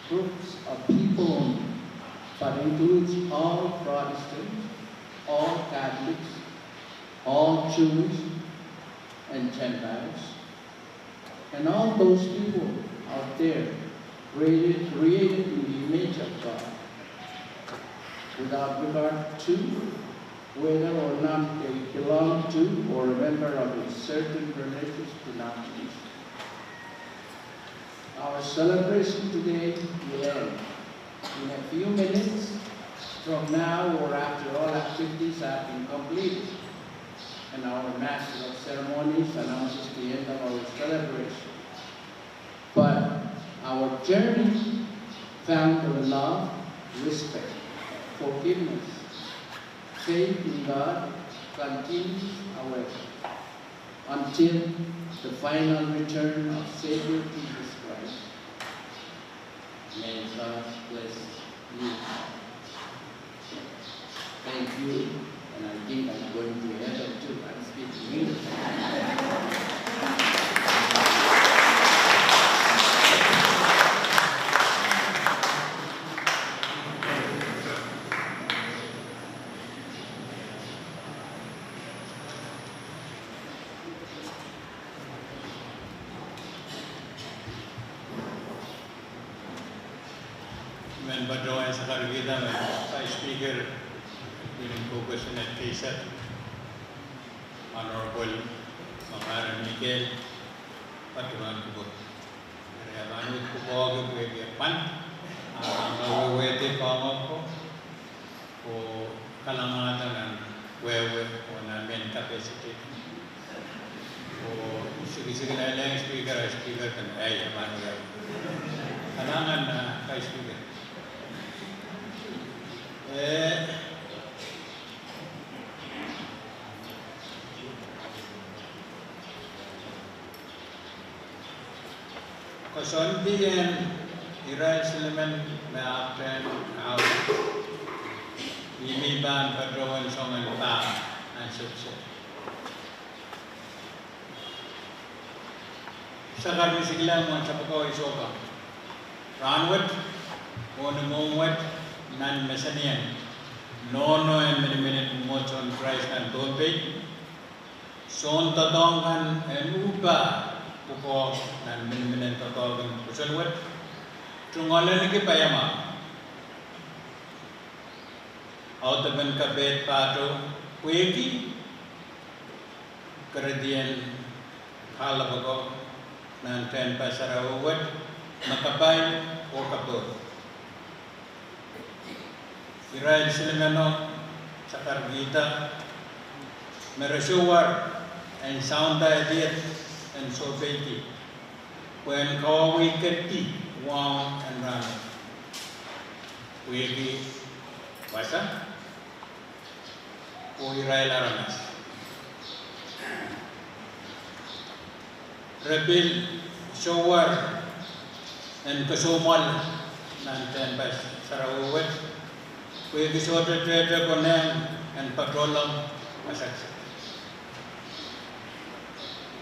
groups of people only, but includes all Protestants, all Catholics, all Jews and Gentiles, and all those people out there created, created in the image of God, without regard to whether or not they belong to or a member of a certain religious denomination. Our celebration today will end in a few minutes from now or after all activities have been completed and our Master of Ceremonies announces the end of our celebration. But our journey found in love, respect, forgiveness, faith in God continues, however, until the final return of Savior Jesus Christ. May God bless you. Thank you. And I think I'm going to heaven too. I'm speaking English. Men patohwan sakarkihda me Vice Speaker en Caucus Senate keisek, Honorable Makaren Mikel, patohwan kupwur. Eri I pahn uhd kupwukoahki pwehki e pahn, ah, pahn kawehwehdi pahn kupwur. Oh kalahngan nan wehwe oh nan mehn capacity. Oh sikisik lelehng Speaker, Speaker kan, eh, ia, pahn wia. Kalahngan, ah, Vice Speaker. Eh, koasoandi en irail silimen me ahpwtehn ahu, I mih pahn patohwan soangen pahn ansou kiset. Sakar mihmi sikila mwohn sapwko isoka. Rahnwet, oh ni mwohmw wet, nan mesenieng, nohno en miniminen Mwomwohdiso en Krais nan Pohnpei, soun doadoahk kan en uhpah pwukoa nan miniminen doadoahk en pwoson wet, tungoaleniki paiamwahu audepen kapehdpahtou pwehki keridien kahlap ako nan tehnpas sarawi wet me kapai oh kapoh. Irail silimeno sakarkihda me re sohwar en saunda edied en sohpeidi pwehn kawauwih kedi wahu en rahnwet. Pwehki wasa oh irail aramas. Re pil sohwar en kesomwal nan tehnpas sarawi wet pwehki sohte tehte konehng en patohlong masak.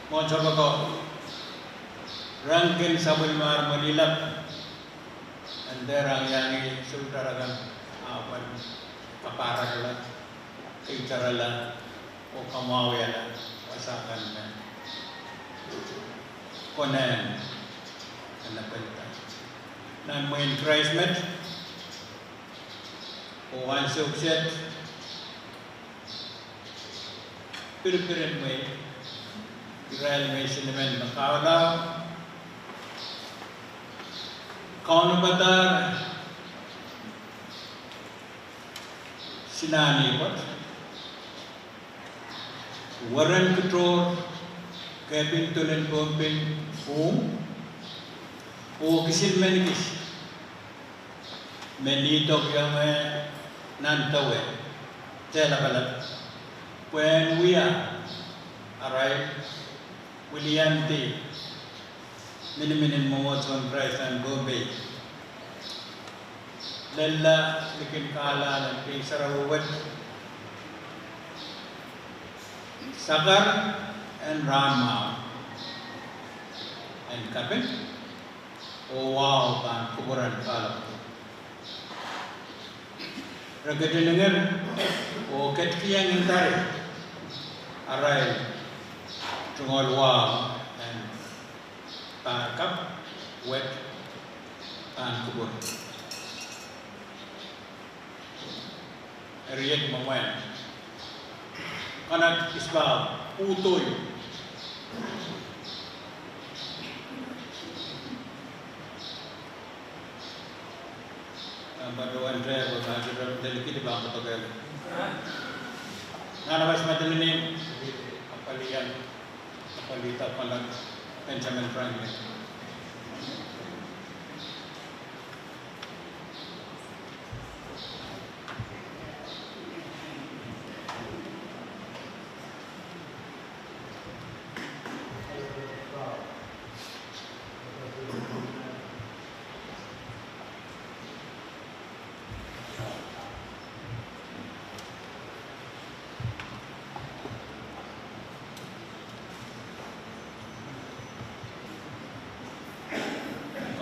Mwohn sapwko, rengkin sapwellimar mwehlihla en dehr iang iangi soutarakan ahpw en kapahrarala, keitarala, oh kamwahwihala wasa kan me konehng en apwalihda nan mwehin Krais met oh ansou kiset. Pirpirin mwehi, irail mehn silimen me kahula Kaunopada Sinani Pwet, Weren Kitohr, Kepin Tolen Pohnpei, Pwung, oh kisin men kis me nidok iong eh nan dewe, dehlapalap, pwehn wia arail wiliandi miniminiong mwomwohdiso en Krais nan Pohnpei. Lella likin kahlahn en King Sarawi wet, sakar en rahnmwahu en kaping oh wahu pahn kupwuren kahlap. Re ketin inger oh ketikihong ndahri arail tungoal wahu en pahr kapw wet pahn kupwur. Eri iet me mwein. Konat Isbau, Udoi. Nan patohwan teh, pwe mahn sirap delegate pahn koadoke. Nan aramas me dinenin, apwalih, apwalih Konat Benjamin Franklin.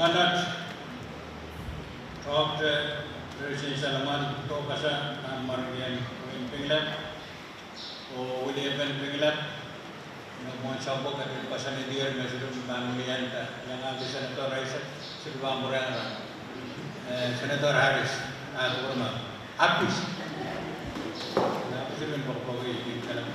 Konat Doctor Resen Salomon, Dokasa, nan mwarkien wehin Pingelap oh weliepen Pingelap, me mwohn sapwok, e pil koasoanehdier me sohte pahn wilianda, iangahki Senator Isaac, sohte pahn pwurehng rahn. Eh, Senator Harris, ah, kupwurma. Harris. Na pil sohte pahn pwukoa wei, pil kalam.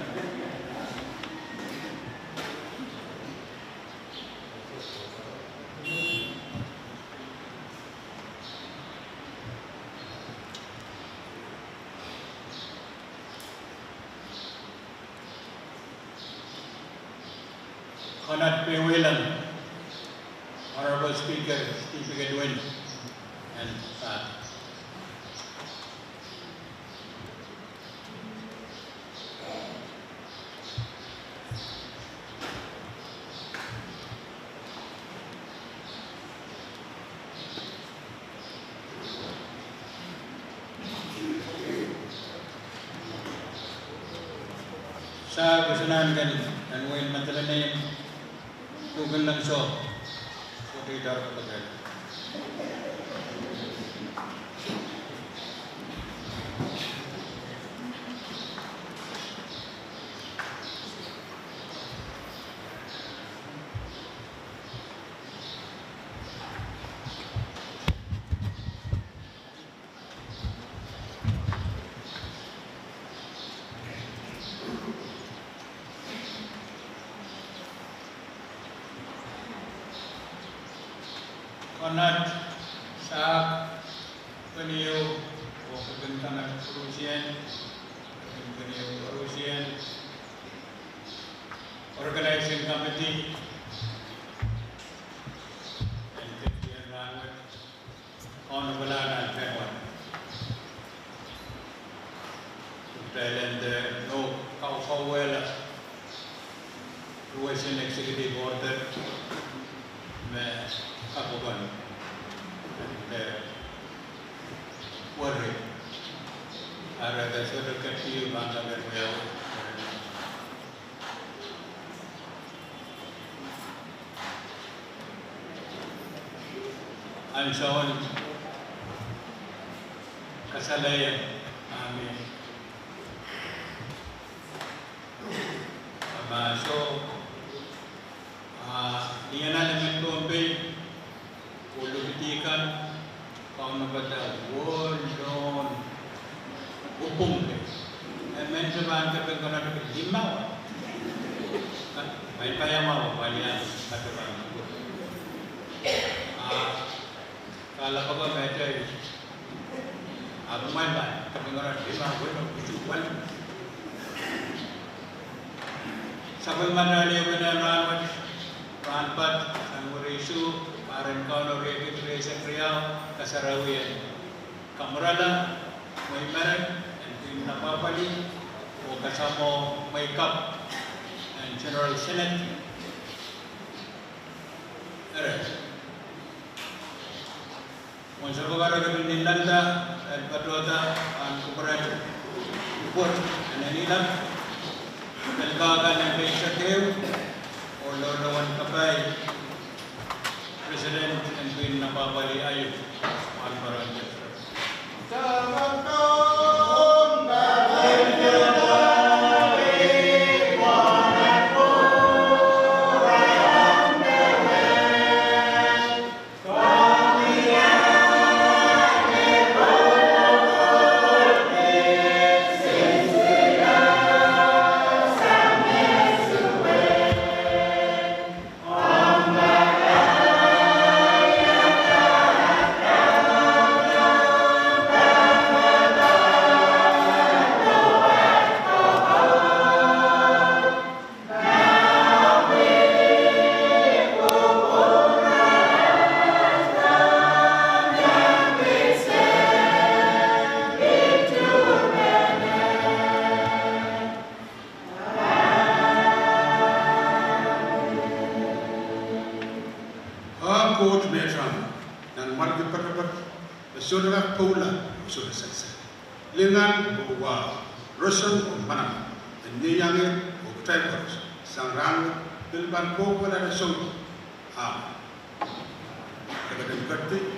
Konat Pewelang, Honorable Speaker, Steve Edwin, and, uh, Sa kosonanken nan wehin Madolenihmw, Kukilang Soh, sohte itar koadoke. Konat Sahk Penieu, oh Kepin Konat Koaruhsie, Kepin Penieu Koaruhsie, Organizing Committee, en ketin rahnwet, Honorable Alan Pengwan. Kitail en dehr nohk kaukauwehla duwehsen executive order me kapokon en dehr weri. Eri e sohte ketin pahn kaperen wiawi. Ansoun kasalehiong, ami, ama soh, ah, ni anahn emen Pohnpei, oh likidih kan, Kaunopada Wohlohn Wupwungke. E men sohte pahn kepin Konat limau. Maing paiamwahu palian kepin Konat. Ah, Lapalap me te. Ahpw kumwail pahn kaping ong ih me wet isuh wet. Sapwellimatail ehupene rahn wet, rahn pad, nan weri isuh, pahn Kauno riekid rieisek riau, kasarawien kamwurala mwein meren en pwihn apwapwalih oh kasamwo mwehi kapw en General Synod. Eri uwen sapwkara kepin ni nanda, el patohda ahn kupwuren pwoat en Inihla, pil kak en eisek ehu, oh loaloan kapai President en pwihn apwapwalih aio, Pwuhn Baron Jeffrey. A Koht Mehteikan, nan mwakelekel poatopoat, me sohte kak pwoula, me sohte selsel. Lingan oh wahu, roson oh manaman, me iang ie oh kitail koaros sang rahnwet, pil pahn kohkohlahte sounpar. Ahpw kitail ketin kepdi.